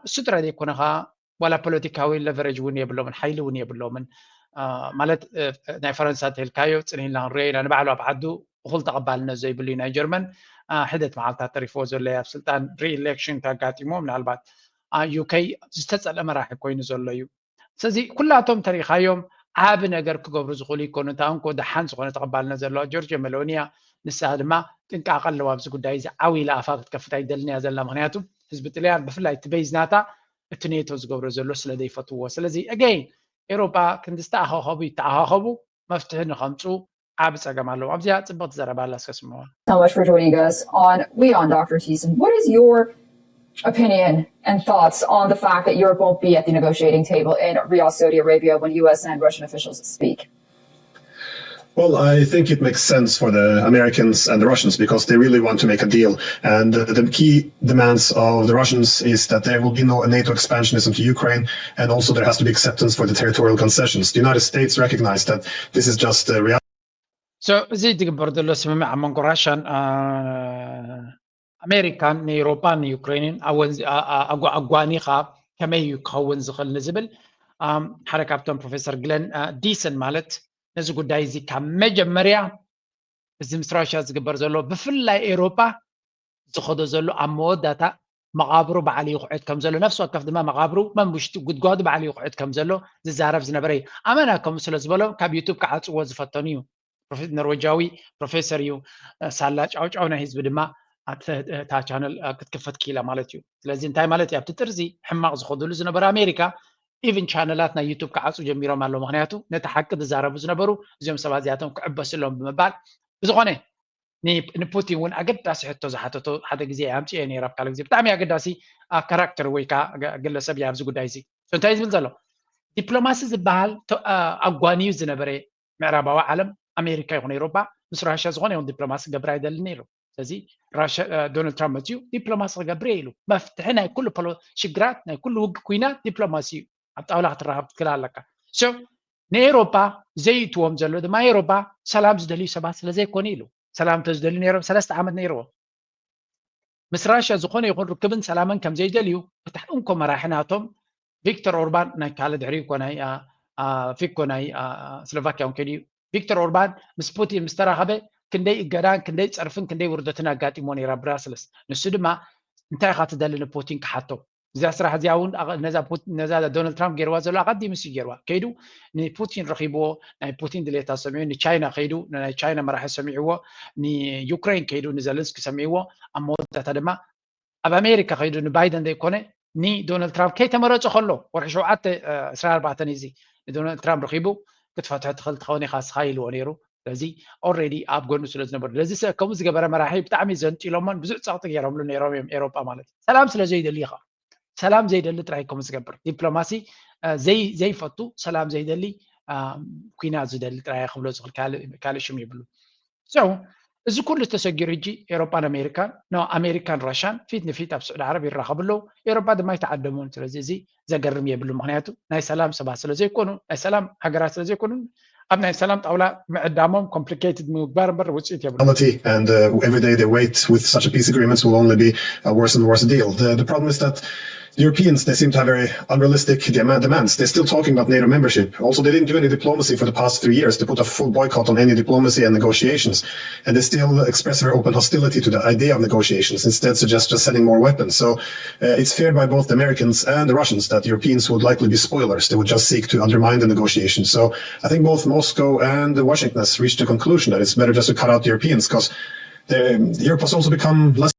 እሱ ጥራይ ዘይኮነ ከዓ ዋላ ፖለቲካዊ leverage እውን የብሎምን፣ ሓይሊ እውን የብሎምን። ማለት ናይ ፈረንሳ እንተልካዮ ፅን ኢልና ክንሪኦ ኢና፣ ንባዕሉ ኣብ ዓዱ እኹል ተቐባልነት ዘይብሉ እዩ። ናይ ጀርመን ሕደት መዓልታት ተሪፍዎ ዘሎ ኣብ ስልጣን re-election ከጋጢሞ ምናልባት UK ዝተፀልአ መራሒ ኮይኑ ዘሎ እዩ። ስለዚ ኩላቶም ተሪኻዮም ዓቢ ነገር ክገብሩ ዝኽእሉ ይኮኑ። እንታ እንኮ ደሓን ዝኾነ ተቐባልነት ዘለዋ ጆርጅዮ ሜሎኒያ ንሳ ድማ ጥንቃቐ ኣለዋ ኣብዚ ጉዳይ እዚ ዓው ኢላ ኣፋ ክትከፍት ኣይደልን እያ ዘላ። ምክንያቱ ህዝቢ ጥልያን ብፍላይ እቲ base ናታ እቲ ኔቶ ዝገብሮ ዘሎ ስለ ዘይፈትዎ። ስለዚ again ኤሮጳ ክንዲ ዝተኣኻኸቡ ይተኣኻኸቡ መፍትሒ ንኸምፁ ዓቢ ጸገም ኣለዎም። ኣብዚኣ ጽብቕቲ ዘረባ ኣላ እስከ ስምዋ። So much for joining us on WION, Doctor Thiessen. What is your opinion and thoughts on the fact that Europe won't be at the negotiating table in Riyadh, Saudi Arabia, when U S and Russian officials speak? Well, I think it makes sense for the Americans and the Russians because they really want to make a deal. And the, the key demands of the Russians is that there will be no NATO expansionism to Ukraine, and also there has to be acceptance for the territorial concessions. The United States recognize that this is just a reality. So እዚ ዝግበር ዘሎ ስምምዕ ኣብ መንጎ ራሻን ኣሜሪካን ንኤውሮጳን ንዩክሬንን ኣጓኒኻ ከመይ እዩ ክኸውን ዝኽእል ንዝብል ሓደ ካብቶም ፕሮፌሰር ግለን ዲሰን ማለት ነዚ ጉዳይ እዚ ካብ መጀመርያ እዚ ምስ ራሽያ ዝግበር ዘሎ ብፍላይ ኤውሮጳ ዝኸዶ ዘሎ ኣብ መወዳእታ መቓብሩ ባዕሉ ይኹዕት ከም ዘሎ ነፍሲ ወከፍ ድማ መቓብሩ መንብሽቱ ጉድጓዱ ባዕሉ ይኹዕት ከም ዘሎ ዝዛረብ ዝነበረ እዩ። ኣመና ከምኡ ስለ ዝበሎም ካብ ዩቱብ ክዓፅዎ ዝፈተኑ እዩ። ኖርዌጃዊ ፕሮፌሰር እዩ። ሳላ ጫውጫው ናይ ህዝቢ ድማ እታ ቻነል ክትክፈት ክኢላ ማለት እዩ። ስለዚ እንታይ ማለት እዩ? ኣብቲ ጥርዚ ሕማቕ ዝኸድሉ ዝነበረ ኣሜሪካ ኢቭን ቻነላት ናይ ዩቱብ ክዓፁ ጀሚሮም ኣለዉ። ምክንያቱ ነቲ ሓቂ ዝዛረቡ ዝነበሩ እዚኦም ሰባት እዚኣቶም ክዕበስሎም ብምባል ብዝኾነ ንፑቲን እውን ኣገዳሲ ሕቶ ዝሓተቶ ሓደ ግዜ ኣምፅኦ ነይረ ኣብ ካልእ ግዜ ብጣዕሚ ኣገዳሲ ካራክተር ወይ ከዓ ግለሰብ እዩ ኣብዚ ጉዳይ እዚ። እንታይ ዝብል ዘሎ ዲፕሎማሲ ዝበሃል ኣጓንዩ ዝነበረ ምዕራባዊ ዓለም ኣሜሪካ ይኹን ኤውሮጳ ምስ ራሽያ ዝኾነ ይኹን ዲፕሎማሲ ክገብር ኣይደልን ነይሩ። ስለዚ ዶናልድ ትራምፕ መፅኡ ዲፕሎማሲ ክገብር እየ ኢሉ። መፍትሒ ናይ ኩሉ ሽግራት ናይ ኩሉ ውግ ኩናት ዲፕሎማሲ እዩ። ኣብ ጣውላ ክትራኸብ ትክእል ኣለካ። ንኤውሮጳ ዘይእትዎም ዘሎ ድማ ኤውሮጳ ሰላም ዝደልዩ ሰባት ስለዘይኮኑ ኢሉ። ሰላም እንተዝደልዩ ነይሮም ሰለስተ ዓመት ነይርዎ። ምስ ራሽያ ዝኾነ ይኹን ርክብን ሰላምን ከም ዘይደልዩ እቲ እንኮ መራሒ ናቶም ቪክተር ኦርባን ናይ ካልእ ድሕሪ እኮ ናይ ፊኮ ናይ ስሎቫኪያ እውን ከይዱ እዩ። ቪክተር ኦርባን ምስ ፑቲን ምስ ተራኸበ ክንደይ እገዳን ክንደይ ፀርፍን ክንደይ ውርደትን ኣጋጢሞ ነይራ ብራስልስ። ንሱ ድማ እንታይ ኢኻ ትደሊ ንፑቲን ክሓቶ። እዚኣ ስራሕ እዚኣ እውን ነዛ ዶናልድ ትራምፕ ገይርዋ ዘሎ ኣቐዲሙ ሲ ገይርዋ ከይዱ ንፑቲን ረኺብዎ። ናይ ፑቲን ድሌታ ሰሚዑ ንቻይና ከይዱ ናይ ቻይና መራሒ ሰሚዕዎ። ንዩክሬን ከይዱ ንዘለንስኪ ሰሚዕዎ። ኣብ መወዳእታ ድማ ኣብ ኣሜሪካ ከይዱ ንባይደን ዘይኮነ ንዶናልድ ትራምፕ ከይተመረፁ ከሎ ወርሒ ሸውዓተ ዕስራን ኣርባዕተን እዚ ንዶናልድ ትራምፕ ረኺቡ ክትፈትሖ ትኽእል ትኸውን ኢኻ ስኻ ኢልዎ ነይሩ። ስለዚ ኦልሬዲ ኣብ ጎኑ ስለ ዝነበሩ ስለዚ ከምኡ ዝገበረ መራሒ ብጣዕሚ ዘንጢሎሞን ብዙሕ ፀቕጢ ገይሮምሉ ነይሮም እዮም ኤሮጳ ማለት እዩ። ሰላም ስለ ዘይደሊ ኢኻ ሰላም ዘይደሊ ጥራይ ከምኡ ዝገብር ዲፕሎማሲ ዘይፈቱ ሰላም ዘይደሊ ኩናት ዝደሊ ጥራይ ክብሎ ዝኽእል ካልእ ሽም ይብሉ። So እዚ ኩሉ ተሰጊሩ ሕጂ ኤውሮጳን ኣሜሪካን no ኣሜሪካን ራሻን ፊት ንፊት ኣብ ስዑዲ ዓረብ ይራኸቡ ኣለዉ። ኤውሮጳ ድማ ኣይተዓደሙን። ስለዚ እዚ ዘገርም የብሉ። ምክንያቱ ናይ ሰላም ሰባት ስለ ዘይኮኑ ናይ ሰላም ሃገራት ስለ ዘይኮኑ ኣብ ናይ ሰላም ጣውላ ምዕዳሞም complicated ምግባር እምበር ውፅኢት የብሉ። Reality and uh, every day they wait with such a peace agreement will only be a worse and worse deal. The, the problem is that the Europeans, they seem to have very unrealistic demand, demands. They're still talking about NATO membership. Also, they didn't do any diplomacy for the past three years. They put a full boycott on any diplomacy and negotiations. And they still express very open hostility to the idea of negotiations, instead suggest just sending more weapons. So uh, it's feared by both the Americans and the Russians that Europeans would likely be spoilers. They would just seek to undermine the negotiations. So I think both Moscow and Washington has reached a conclusion that it's better just to cut out the Europeans because Europe has also become less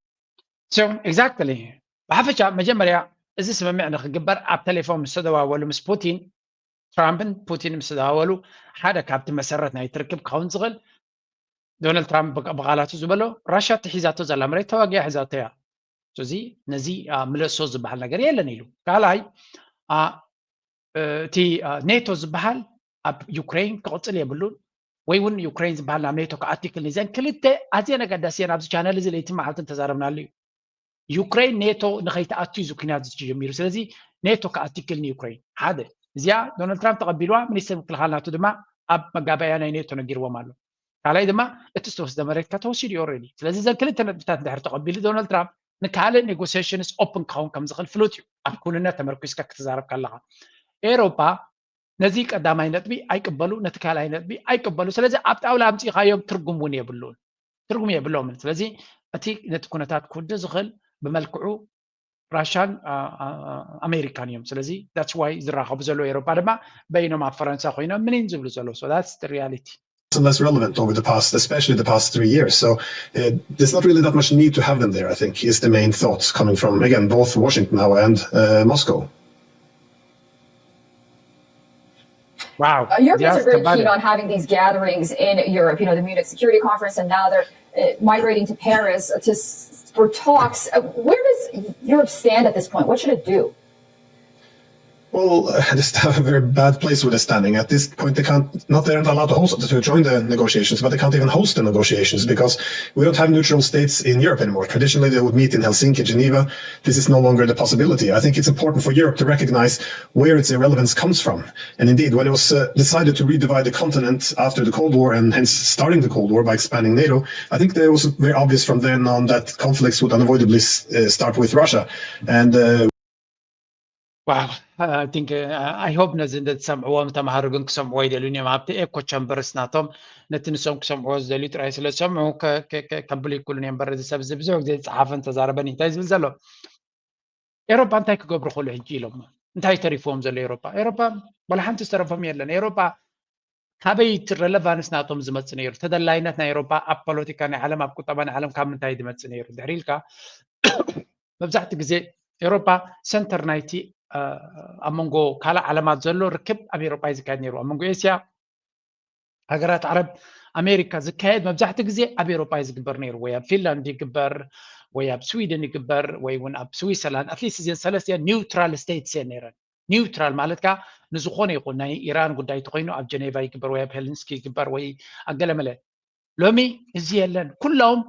So exactly ብሓፈሻ መጀመርያ እዚ ስምምዕ ንክግበር ኣብ ቴሌፎን ምስ ተደዋወሉ ምስ ፑቲን ትራምፕን ፑቲን ምስ ተዳወሉ ሓደ ካብቲ መሰረት ናይ ትርክብ ክኸውን ዝኽእል ዶናልድ ትራምፕ ብቃላቱ ዝበሎ ራሽያ ትሒዛቶ ዘላ መሬት ተዋጊያ ሒዛቶ እያ። እዚ ነዚ ምለሶ ዝበሃል ነገር የለን ኢሉ። ካልኣይ እቲ ኔቶ ዝበሃል ኣብ ዩክሬን ክቕፅል የብሉን ወይ እውን ዩክሬን ዝበሃል ናብ ኔቶ ክኣትክል ንዘን ክልተ ኣዝየን ኣገዳሲየን ኣብዚ ቻነል እዚ ለይቲ መዓልትን ተዛረብናሉ እዩ። ዩክሬን ኔቶ ንኸይትኣቱ እዩ ኩናት ዝጀሚሩ። ስለዚ ኔቶ ክኣትክል ንዩክሬን ሓደ እዚኣ ዶናልድ ትራምፕ ተቐቢልዋ። ሚኒስትር ምክልኻል ናቱ ድማ ኣብ መጋባእያ ናይ ኔቶ ነጊርዎም ኣሎ። ካልኣይ ድማ እቲ ዝተወስደ መሬት ከተወሲዱ እዩ ኦልሬዲ። ስለዚ እዘን ክልተ ነጥብታት እንድሕር ተቐቢሉ ዶናልድ ትራምፕ ንካልእ ኔጎሲሽንስ ኦፕን ክኸውን ከም ዝኽእል ፍሉጥ እዩ። ኣብ ክውንነት ተመርኩስካ ክትዛረብ ከለኻ ኤሮፓ ነዚ ቀዳማይ ነጥቢ ኣይቅበሉ፣ ነቲ ካልኣይ ነጥቢ ኣይቅበሉ። ስለዚ ኣብ ጣውላ ኣምፂኻዮም ትርጉም እውን የብሉን፣ ትርጉም የብሎምን። ስለዚ እቲ ነቲ ኩነታት ክውድእ ዝኽእል ብመልክዑ ራሻን ኣሜሪካን እዮም። ስለዚ that's why ዝራኸቡ ዘለዉ ኤሮፓ ድማ በይኖም ኣብ ፈረንሳ ኮይኖም ምኒን ዝብሉ ዘለዉ። So that's the reality. Less relevant over the past, especially the past three years. So uh, there's not really that much need to have them there, I think, is the main thought coming from, again, both Washington now and uh, Moscow. Wow. Uh, Europeans are very keen on having these gatherings in Europe. You know, the Munich Security Conference, and now they're uh, migrating to Paris to for talks. Uh, where does Europe stand at this point? What should it do? Well, uh, they have a very bad place with the standing. At this point, they can't, not they're not allowed to host, to join the negotiations, but they can't even host the negotiations because we don't have neutral states in Europe anymore. Traditionally, they would meet in Helsinki, Geneva. This is no longer the possibility. I think it's important for Europe to recognize where its irrelevance comes from. And indeed, when it was uh, decided to redivide the continent after the Cold War and hence starting the Cold War by expanding NATO, I think there was very obvious from then on that conflicts would unavoidably uh, start with Russia. And uh, Wow, I think uh, I hope ነዚ እንደ ትሰምዕዎም ተማሃሩ ግን ክሰምዕዎ ይደልዩን እዮም። ኣብቲ ኤኮ ቸምበርስ ናቶም ነቲ ንሶም ክሰምዕዎ ዝደልዩ ጥራይ ስለ ዝሰምዑ ከብሉ ይክእሉን እዮም። በረዚ ሰብ እዚ ብዙሕ ግዜ ዝፀሓፈን ተዛረበን እንታይ ዝብል ዘሎ ኤሮፓ እንታይ ክገብሩ ክእሉ ሕጂ ኢሎም እንታይ ተሪፍዎም ዘሎ ኤሮፓ? ኤሮፓ ዋላ ሓንቲ ዝተረፎም የለን። ኤሮፓ ካበይ እቲ ረለቫንስ ናቶም ዝመፅእ ነይሩ? ተደላይነት ናይ ኤሮፓ ኣብ ፖለቲካ ናይ ዓለም ኣብ ቁጠባ ናይ ዓለም ካብ ምንታይ ዝመፅእ ነይሩ? ድሕሪ ኢልካ መብዛሕቲ ግዜ ኤሮፓ ሰንተር ናይቲ ኣብ መንጎ ካልእ ዓለማት ዘሎ ርክብ ኣብ ኤሮፓ እዩ ዝካየድ ነይሩ። ኣብ መንጎ ኤስያ፣ ሃገራት ዓረብ፣ ኣሜሪካ ዝካየድ መብዛሕቲ ግዜ ኣብ ኤሮፓ እዩ ዝግበር ነይሩ። ወይ ኣብ ፊንላንድ ይግበር ወይ ኣብ ስዊድን ይግበር ወይ እውን ኣብ ስዊሰርላንድ። ኣትሊስት እዚን ሰለስቲያን ኒውትራል ስቴትስ እየን ነይረን። ኒውትራል ማለት ከዓ ንዝኾነ ይኹን ናይ ኢራን ጉዳይ ተኮይኑ ኣብ ጀኔቫ ይግበር ወይ ኣብ ሄልንስኪ ይግበር ወይ ኣገለመለ። ሎሚ እዚ የለን። ኩሎም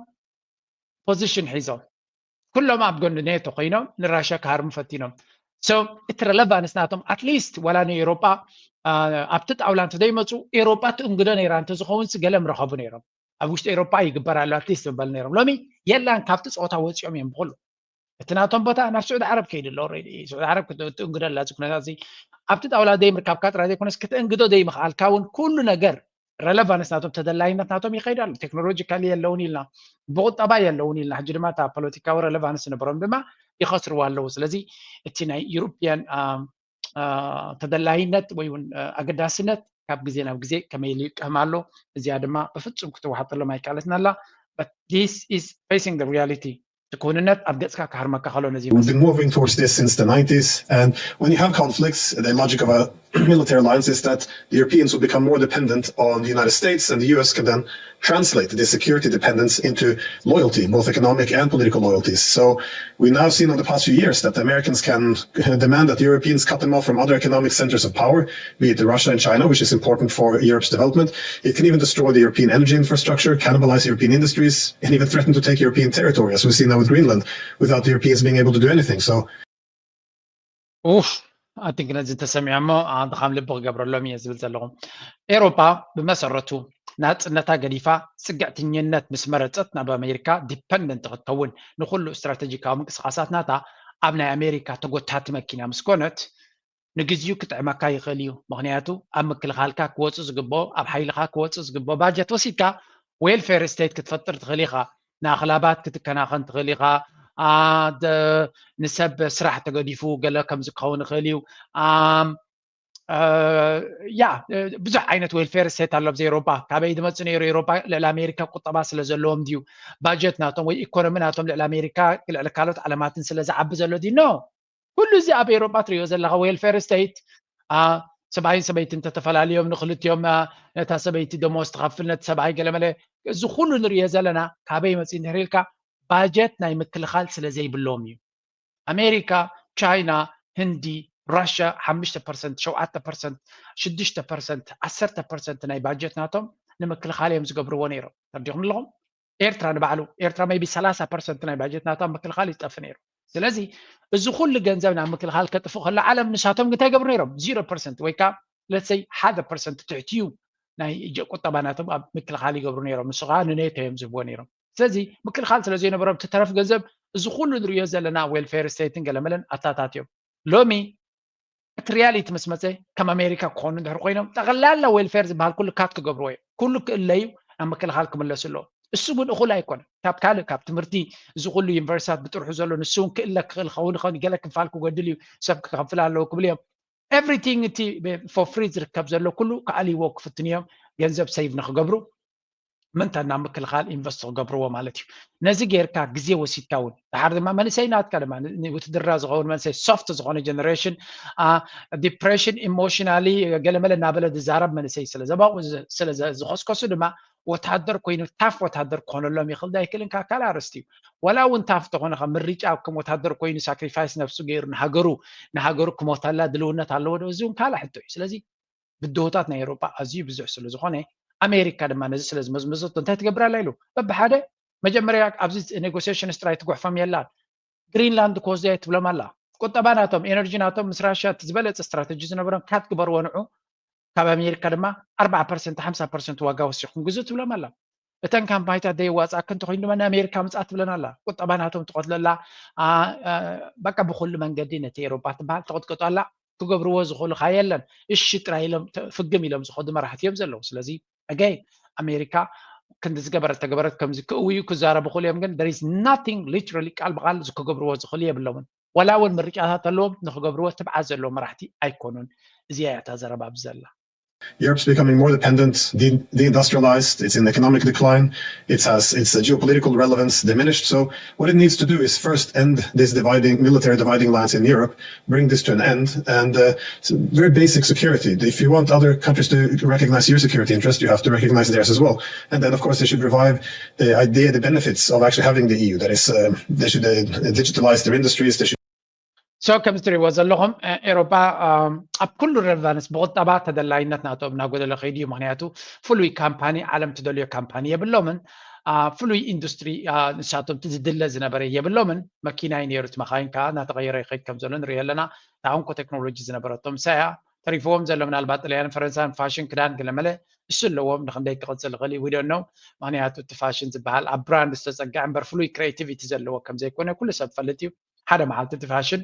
ፖዚሽን ሒዞም ኩሎም ኣብ ጎኒ ኔቶ ኮይኖም ንራሽያ ክሃርሙ ፈቲኖም። So እቲ ረለቫንስ ናቶም ኣትሊስት ዋላ ንኤሮጳ ኣብቲ ጣውላ እንተዘይመፁ ኤሮጳ ትእንግዶ ነይራ እንተዝኸውን ገለ ምረኸቡ ነይሮም። ኣብ ውሽጢ ኤሮጳ ይግበር ኣሎ ኣትሊስት ምበሉ ነይሮም። ሎሚ የላን ካብቲ ፀወታ ወፂኦም እዮም ብኩሉ። እቲ ናቶም ቦታ ናብ ስዑዲ ዓረብ ከይዱ ኣሎ። ኦልሬዲ ስዑዲ ዓረብ ክትእንግዶ ኣላ። እዚ ኩነታት እዚ ኣብቲ ጣውላ ዘይምርካብካ ጥራይ ዘይኮነስ ክትእንግዶ ዘይምኽኣልካ እውን ኩሉ ነገር ረለቫንስ ናቶም ተደላይነት ናቶም ይኸይድ ኣሎ። ቴክኖሎጂካሊ የለውን ኢልና፣ ብቁጠባ የለውን ኢልና፣ ሕጂ ድማ እታ ፖለቲካዊ ረለቫንስ ዝነበሮም ድማ ይኸስርዋ ኣለዉ። ስለዚ እቲ ናይ ዩሮፒያን ተደላይነት ወይ እውን ኣገዳስነት ካብ ግዜ ናብ ግዜ ከመይ ኢሉ ይቅህም ኣሎ። እዚኣ ድማ ብፍጹም ክትወሓጠሎም ኣይከኣለትን ኣላ። But this is facing the reality። እቲ ክውንነት ኣብ ገጽካ ክሃርመካ ከሎ ነዚ We've been moving towards this since the nineties, and when you have conflicts, the logic of a military alliance is that the Europeans will become more dependent on the United States, and the U S can then translate this security dependence into loyalty, both economic and political loyalties. So we've now seen over the past few years that the Americans can demand that the Europeans cut them off from other economic centers of power, be it Russia and China, which is important for Europe's development. It can even destroy the European energy infrastructure, cannibalize European industries, and even threaten to take European territory, as we've seen now with Greenland, without the Europeans being able to do anything. So ኡፍ፣ I think ነዚ እንተሰሚዖሞ ኣንተ ከም ልቢ ክገብረሎም እየ ዝብል ዘለኹ። ኤሮፓ ብመሰረቱ ናጽነታ ገዲፋ ጽግዕትኝነት ምስ መረጸት ናብ ኣሜሪካ ዲፐንደንት ክትከውን ንኹሉ ስትራቴጂካዊ ምንቅስቃሳት ናታ ኣብ ናይ ኣሜሪካ ተጎታቲ መኪና ምስ ኮነት ንግዚኡ ክጥዕመካ ይኽእል እዩ። ምኽንያቱ ኣብ ምክልኻልካ ክወጹ ዝግብኦ ኣብ ሓይልኻ ክወጹ ዝግብኦ ባጀት ወሲድካ ዌልፌር ስቴት ክትፈጥር ትኽእል ኢኻ። ንኣኽላባት ክትከናኸን ትኽእል ኢኻ። ንሰብ ስራሕ ተገዲፉ ገለ ከምዚ ክኸውን ይኽእል እዩ። ያ ብዙሕ ዓይነት ዌልፌር ስቴት ኣሎ ኣብዚ ኤሮፓ። ካበይ ዝመፅእ ነይሩ? ኤሮፓ ልዕሊ ኣሜሪካ ቁጠባ ስለ ዘለዎም ድዩ? ባጀት ናቶም ወይ ኢኮኖሚ ናቶም ልዕሊ ኣሜሪካ ልዕሊ ካልኦት ዓለማትን ስለ ዝዓቢ ዘሎ ድዩ? ኖ። ኩሉ እዚ ኣብ ኤሮፓ ትሪኦ ዘለካ ዌልፌር ስቴት ሰብኣይን ሰበይትን ተተፈላለዮም ንክልቲኦም ነታ ሰበይቲ ደሞዝ ትኸፍል ነቲ ሰብኣይ ገለመለ እዚ ኩሉ ንሪኦ ዘለና ካበይ መፅእ እንድሕር ኢልካ ባጀት ናይ ምክልኻል ስለ ዘይብሎም እዩ። ኣሜሪካ፣ ቻይና፣ ህንዲ፣ ራሽያ ሓሙሽተ ፐርሰንት፣ ሸውዓተ ፐርሰንት፣ ሽዱሽተ ፐርሰንት፣ ዓሰርተ ፐርሰንት ናይ ባጀት ናቶም ንምክልኻል እዮም ዝገብርዎ ነይሮም። ተረዲኹም ኣለኹም? ኤርትራ ንባዕሉ ኤርትራ maybe ሰላሳ ፐርሰንት ናይ ባጀት ናታ ምክልኻል ይጠፍ ነይሩ። ስለዚ እዚ ኩሉ ገንዘብ ናብ ምክልኻል ከጥፉ ከሎ ዓለም ንሳቶም እንታይ ይገብሩ ነይሮም? ዚሮ ፐርሰንት ወይ ከዓ let's say ሓደ ፐርሰንት ትሕትዩ ናይ ቁጠባ ናቶም ኣብ ምክልኻል ይገብሩ ነይሮም። ንሱ ከዓ ንኔቶ እዮም ዝህብዎ ነይሮም። ስለዚ ምክልኻል ስለ ዘይነበሮም እቲ ተረፍ ገንዘብ እዚ ኩሉ ንሪኦ ዘለና ዌልፌር ስቴትን ገለመለን ኣታታት እዮም። ሎሚ እቲ ሪያሊቲ ምስ መፀ ከም ኣሜሪካ ክኾኑ እንድሕር ኮይኖም ጠቕላላ ዌልፌር ዝበሃል ኩሉ ካት ክገብርዎ እዮም። ኩሉ ክእለዩ ናብ ምክልኻል ክምለሱ ኣለዎ። እሱ እውን እኹል ኣይኮነን። ካብ ካልእ ካብ ትምህርቲ እዚ ኩሉ ዩኒቨርሲታት ብጥርሑ ዘሎ ንሱ እውን ክእለ ክኽእል ክኸውን ይኸውን ገለ ክፋል ክጎድል እዩ ሰብ ክከፍል ኣለዎ ክብል እዮም። ኤቭሪቲንግ እቲ for free ዝርከብ ዘሎ ኩሉ ክኣልይዎ ክፍትን እዮም ገንዘብ ሴቭ ንክገብሩ ምንታ ናብ ምክልኻል ኢንቨስት ክገብርዎ ማለት እዩ። ነዚ ጌርካ ግዜ ወሲድካ እውን ድሓር ድማ መንእሰይ ናትካ ድማ ውትድርና ዝኸውን መንእሰይ ሶፍት ዝኾነ ጀነሬሽን ዲፕሬሽን ኢሞሽናሊ ገለመለ እናበለ ዝዛረብ መንእሰይ ስለ ዘባቑ ስለ ዝኸስከሱ ድማ ወታደር ኮይኑ ታፍ ወታደር ክኾነሎም ይኽእል ዶ ኣይክእልን ካልእ ኣርእስቲ እዩ። ዋላ እውን ታፍ ተኾነ ምርጫ ከም ወታደር ኮይኑ ሳክሪፋይስ ነብሱ ገይሩ ንሃገሩ ንሃገሩ ክሞተላ ድልውነት ኣለዎ ዶ እዚ እውን ካልእ ሕቶ እዩ። ስለዚ ብድሆታት ናይ ኤውሮጳ ኣዝዩ ብዙሕ ስለ ዝኾነ ኣሜሪካ ድማ ነዚ ስለ ዝመዝመዘቶ እንታይ ትገብር ኣላ ኢሉ በብሓደ መጀመርያ ኣብዚ ኔጎሲሽንስ ጥራይ ትጉሕፎም የላን። ግሪንላንድ ክወስዶ እየ ትብሎም ኣላ። ቁጠባ ናቶም ኤነርጂ ናቶም ምስ ራሽያ እቲ ዝበለፀ ስትራተጂ ዝነበሮም ካት ግበርዎ ንዑ ካብ ኣሜሪካ ድማ ኣርባዓ ፐርሰንት ሓምሳ ፐርሰንት ዋጋ ወሲኹም ግዙ ትብሎም ኣላ። እተን ካምፓኒታት ደየዋፃእክ እንተኮይኑ ድማ ንኣሜሪካ ምፃእ ትብለን ኣላ። ቁጠባ ናቶም ትቆትለላ በቃ ብኩሉ መንገዲ ነቲ ኤሮፓ ትበሃል ተቆጥቀጡ ኣላ። ክገብርዎ ዝኽእሉ ካ የለን እሺ ጥራይ ኢሎም ፍግም ኢሎም ዝኸዱ መራሕቲ እዮም ዘለዉ። ስለዚ ኣገይ ኣሜሪካ ክንዲ ዝገበረት ተገበረት ከምዚ ክእውዩ ክዛረቡ ክእሉ እዮም ግን there is nothing literally ቃል ብቃል ክገብርዎ ዝኽእሉ የብሎምን። ዋላ እውን ምርጫታት ኣለዎም ንክገብርዎ ትብዓት ዘለዎም መራሕቲ ኣይኮኑን። እዚኣ እያ እታ ዘረባ ኣብዚ ዘላ። Europe's becoming more dependent, de- deindustrialized, it's in economic decline, it has its uh, geopolitical relevance diminished. So what it needs to do is first end this dividing military dividing lines in Europe, bring this to an end, and uh, very basic security. If you want other countries to recognize your security interest, you have to recognize theirs as well. And then, of course, they should revive the idea, the benefits of actually having the E U. That is, uh, they should uh, digitalize their industries. They should so ከም እትሪእዎ ዘለኹም ኤሮፓ ኣብ ኩሉ ረለቫንስ ብቁጠባ ተደላይነት ናቶም እናጎደለ ከይዱ እዩ። ምክንያቱ ፍሉይ ካምፓኒ ዓለም ትደልዮ ካምፓኒ የብሎምን። ፍሉይ ኢንዱስትሪ ንሳቶም ዝድለ ዝነበረ የብሎምን። መኪና እዩ ነይሩ እቲ መካይን ከዓ እናተቀየረ ይኸይድ ከም ዘሎ ንሪኢ ኣለና። ታንኮ ቴክኖሎጂ ዝነበረቶም ሳያ ተሪፍዎም ዘሎ ምናልባት ጥልያን ፈረንሳን ፋሽን ክዳን ገለመለ እሱ ኣለዎም። ንክንደይ ክቅፅል ይኽእል እዩ ዊደኖ ምክንያቱ እቲ ፋሽን ዝበሃል ኣብ ብራንድ ዝተፀግዐ እምበር ፍሉይ ክሬቲቪቲ ዘለዎ ከምዘይኮነ ኩሉ ሰብ ፈልጥ እዩ። ሓደ መዓልቲ እቲ ፋሽን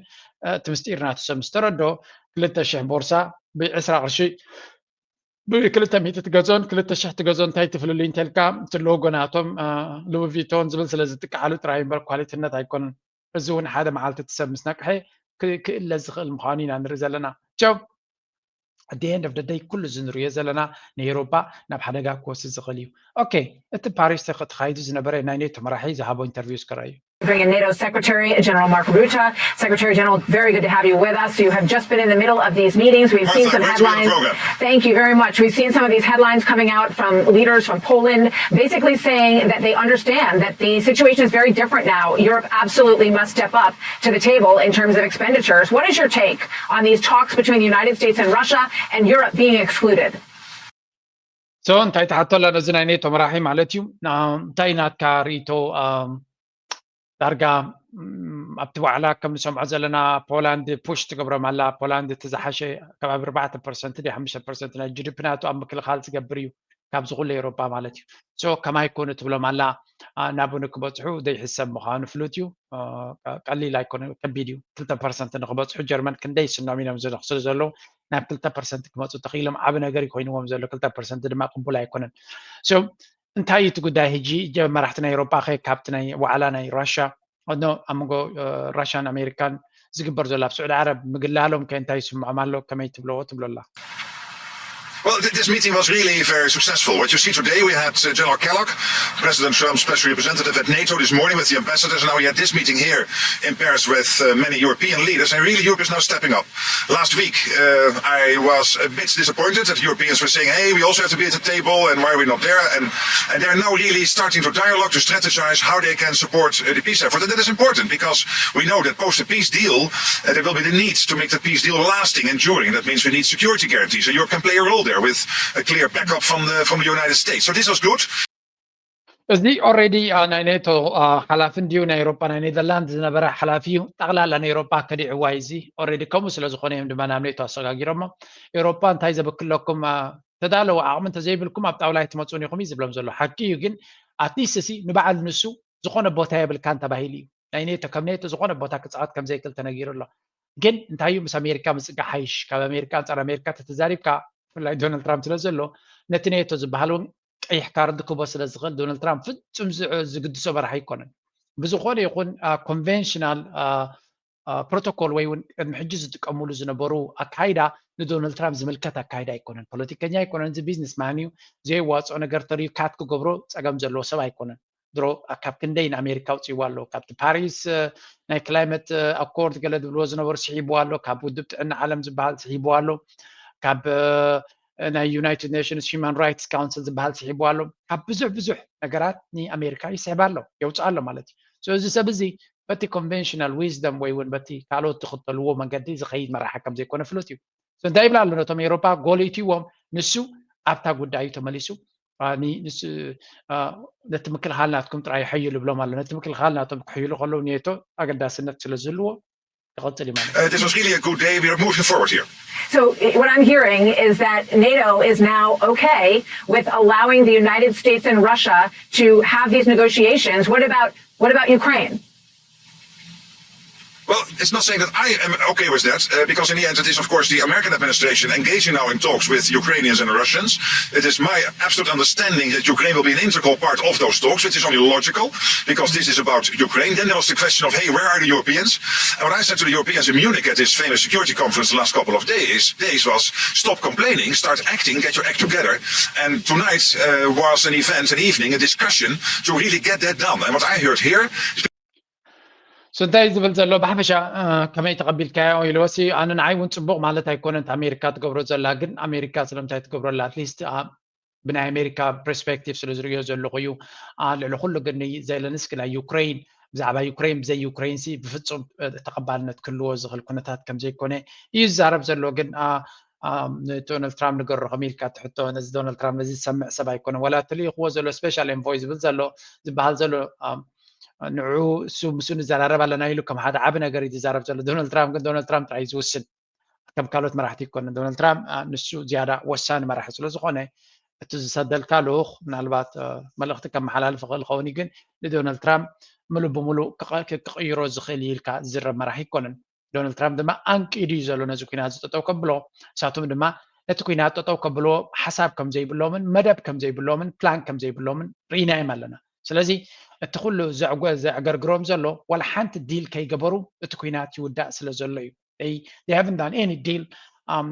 እቲ ምስጢር ናቱ ሰብ ምስ ተረዶ ክልተ ሽሕ ቦርሳ ብዕስራ ቅርሺ ብክልተ ሚእቲ ትገዝኦን ክልተ ሽሕ ትገዝኦ እንታይ ትፍልልዩ እንተልካ እቲ ሎጎ ናቶም ሉዊ ቪቶን ዝብል ስለ ዝጥቀዓሉ ጥራይ እምበር ኳሊቲነት ኣይኮነን። እዚ እውን ሓደ መዓልቲ እቲ ሰብ ምስ ነቅሐ ክእለ ዝኽእል ምዃኑ ኢና ንርኢ ዘለና። ቸው ኣደ ኤንድ ኦፍ ደይ ኩሉ እዚ ንሪኦ ዘለና ንኤሮፓ ናብ ሓደጋ ክወስድ ዝኽእል እዩ። ኦኬ እቲ ፓሪስ ተኻይዱ ዝነበረ ናይ ኔቶ መራሒ ዝሃቦ ኢንተርቪው እስከ ረኣዩ። NATO Secretary General Mark Rutte. Secretary General, very good to have you with us. You have just been in the middle of these meetings. We've seen some headlines. Thank you very much. We've seen some of these headlines coming out from leaders from Poland, basically saying that they understand that the situation is very different now. Europe absolutely must step up to the table in terms of expenditures. What is your take on these talks between the United States and Russia and Europe being excluded? So እንታይ ትሓቶ ኣላ ነዚ ናይ ኔቶ መራሒ ማለት እዩ። እንታይ ናትካ ርእቶ? ዳርጋ ኣብቲ ዋዕላ ከም ንሰምዖ ዘለና ፖላንድ ፑሽ ትገብሮም ኣላ። ፖላንድ እቲ ዝሓሸ ከባቢ ኣርባዕተ ፐርሰንት ዲ ሓሙሽተ ፐርሰንት ናይ ጂዲፒ ናቱ ኣብ ምክልኻል ዝገብር እዩ ካብዚ ኩሉ ኤሮፓ ማለት እዩ። ሶ ከማይ ኮኑ ትብሎም ኣላ ናብኡ ንክበፅሑ ዘይሕሰብ ምዃኑ ፍሉጥ እዩ። ቀሊል ኣይኮነ ከቢድ እዩ። ክልተ ፐርሰንት ንክበፅሑ ጀርመን ክንደይ ስኖም ኢሎም ዝነኽሱ ዘለዉ ናብ ክልተ ፐርሰንት ክመፁ ተኽኢሎም ዓብ ነገር ይኮይንዎም ዘሎ ክልተ ፐርሰንት ድማ ቅቡል ኣይኮነን። ሶ እንታይ እዩ እቲ ጉዳይ ሕጂ መራሕቲ ናይ ኤሮፓ ከ ካብቲ ናይ ዋዕላ ናይ ራሻ ኖ ኣብ መንጎ ራሻን ኣሜሪካን ዝግበር ዘሎ ኣብ ስዑዲ ዓረብ ምግላሎም ከ እንታይ ይስምዖም ኣሎ ከመይ ትብለዎ ትብሎ ኣላ? Well, th- this meeting was really very successful. What you see today, we had uh, General Kellogg, President Trump's special representative at NATO this morning with the ambassadors. Now we had this meeting here in Paris with uh, many European leaders, and really Europe is now stepping up. Last week, uh, I was a bit disappointed that Europeans were saying, "Hey, we also have to be at the table, and why are we not there?" And, and they're now really starting to dialogue, to strategize how they can support uh, the peace effort. And that is important because we know that post the peace deal, uh, there will be the need to make the peace deal lasting, enduring. That means we need security guarantees, and Europe can play a role there with a clear backup from the from the United States. So this was good. እዚ ኦሬዲ ናይ ኔቶ ሓላፊ እንዲዩ ናይ ኤሮፓ ናይ ኔዘርላንድ ዝነበረ ሓላፊ እዩ። ጠቕላላ ናይ ኤሮፓ ከዲዕዋ እዚ ኦሬዲ ከምኡ ስለ ዝኾነ እዮም ድማ ናብ ኔቶ ኣሰጋጊሮሞ። ኤሮፓ እንታይ ዘብክለኩም ተዳለወ ዓቕሚ እንተዘይብልኩም ኣብ ጣውላ ኣይትመፁን ኢኹም እዩ ዝብሎም ዘሎ። ሓቂ እዩ፣ ግን ኣትሊስት ሲ ንበዓል ንሱ ዝኾነ ቦታ የብልካን ተባሂሉ እዩ። ናይ ኔቶ ከም ኔቶ ዝኾነ ቦታ ክፃወት ከምዘይክእል ተነጊሩ ኣሎ። ግን እንታይ እዩ ምስ ኣሜሪካ ምፅጋ ሓይሽ ካብ ኣሜሪካ ኣንፃር ኣሜሪካ ተተዛሪብካ ብፍላይ ዶናልድ ትራምፕ ስለ ዘሎ ነቲ ኔቶ ዝበሃል እውን ቀይሕ ካርድ ክቦ ስለ ዝኽእል ዶናልድ ትራምፕ ፍጹም ዝግድሶ መራሒ ኣይኮነን። ብዝኾነ ይኹን ኮንቨንሽናል ፕሮቶኮል ወይ እውን ቅድሚ ሕጂ ዝጥቀምሉ ዝነበሩ ኣካይዳ ንዶናልድ ትራምፕ ዝምልከት ኣካይዳ ኣይኮነን። ፖለቲከኛ ኣይኮነን። እዚ ቢዝነስ ማን እዩ። ዘየዋፅኦ ነገር ተሪዩ ካት ክገብሮ ፀገም ዘለዎ ሰብ ኣይኮነን። ድሮ ካብ ክንደይ ንኣሜሪካ ኣውፅይዋ ኣሎ። ካብቲ ፓሪስ ናይ ክላይመት ኣኮርድ ገለ ዝብልዎ ዝነበሩ ስሒብዋ ኣሎ። ካብ ውድብ ጥዕና ዓለም ዝበሃል ስሒብዋ ኣሎ። ካብ ናይ ዩናይትድ ኔሽንስ ሂማን ራይትስ ካውንስል ዝበሃል ስሒብዋ ኣሎ። ካብ ብዙሕ ብዙሕ ነገራት ንኣሜሪካ ይስሕባ ኣሎ፣ የውፅኣ ኣሎ ማለት እዩ። እዚ ሰብ እዚ በቲ ኮንቨንሽናል ዊዝደም ወይ እውን በቲ ካልኦት ዝኽተልዎ መንገዲ ዝኸይድ መራሒ ከም ዘይኮነ ፍሉጥ እዩ። እንታይ ይብላ ኣሎ ነቶም ኤሮፓ ጎሊትዎም ንሱ ኣብታ ጉዳይ እዩ ተመሊሱ። ነቲ ምክልኻል ናትኩም ጥራይ ይሐይሉ ይብሎም ኣሎ። ነቲ ምክልኻል ናቶም ክሕይሉ ከለዉ ኔቶ ኣገዳስነት ስለ ዝህልዎ ይቐጽል እዩ ማለት እዩ። Uh, this was really a good day. We are moving forward here. So what I'm hearing is that NATO is now okay with allowing the United States and Russia to have these negotiations. What about what about Ukraine? Well, it's not saying that I am okay with that, uh, because in the end it is, of course, the American administration engaging now in talks with Ukrainians and Russians. It is my absolute understanding that Ukraine will be an integral part of those talks, which is only logical, because this is about Ukraine. Then there was the question of, hey, where are the Europeans? And what I said to the Europeans in Munich at this famous security conference the last couple of days, days was, stop complaining, start acting, get your act together. And tonight uh, was an event, an evening, a discussion to really get that done. And what I heard here ሶ እንታይ ዝብል ዘሎ ብሓፈሻ ከመይ ተቐቢልካዮ ኢልዎ ሲ ኣነ ንዓይ እውን ፅቡቕ ማለት ኣይኮነን ኣሜሪካ ትገብሮ ዘላ። ግን ኣሜሪካ ስለምንታይ ትገብረላ ኣትሊስት ብናይ ኣሜሪካ ፐርስፔክቲቭ ስለ ዝርእዮ ዘለኹ እዩ። ልዕሊ ኩሉ ግን ዘለንስኪ ናይ ዩክሬን ብዛዕባ ዩክሬን ብዘይ ዩክሬን ሲ ብፍፁም ተቐባልነት ክህልዎ ዝኽእል ኩነታት ከም ዘይኮነ እዩ ዝዛረብ ዘሎ። ግን ንዶናልድ ትራምፕ ንገሮ ከመይ ኢልካ ትሕቶ ነዚ ዶናልድ ትራምፕ ነዚ ዝሰምዕ ሰብ ኣይኮነን። ዋላ እቲ ልኢኽዎ ዘሎ ስፔሻል ኤንቮይ ዝብል ዘሎ ዝበሃል ዘሎ ንዑ እሱ ምስኡ ንዘራረብ ኣለና ኢሉ ከም ሓደ ዓቢ ነገር እዩ ዝዛረብ ዘሎ። ዶናልድ ትራምፕ ግን ዶናልድ ትራምፕ ጥራይ እዩ ዝውስን፣ ከም ካልኦት መራሕቲ ኣይኮነን። ዶናልድ ትራምፕ ንሱ ዝያዳ ወሳኒ መራሒ ስለ ዝኾነ እቲ ዝሰደልካ ልኡኽ ምናልባት መልእኽቲ ከመሓላልፍ ይኽእል ይኸውን እዩ፣ ግን ንዶናልድ ትራምፕ ምሉእ ብምሉእ ክቕይሮ ዝኽእል እዩ ኢልካ ዝዝረብ መራሒ ኣይኮነን። ዶናልድ ትራምፕ ድማ ኣንቂዱ እዩ ዘሎ ነዚ ኩናት እዚ ጠጠው ከብሎ። ንሳቶም ድማ ነቲ ኩናት ጠጠው ከብልዎ ሓሳብ ከም ዘይብሎምን መደብ ከም ዘይብሎምን ፕላን ከም ዘይብሎምን ርኢናዮም ኣለና። ስለዚ እቲ ኩሉ ዘዕገርግሮም ዘሎ ዋላ ሓንቲ ዲል ከይገበሩ እቲ ኩናት ይውዳእ ስለ ዘሎ እዩ። They haven't done any deal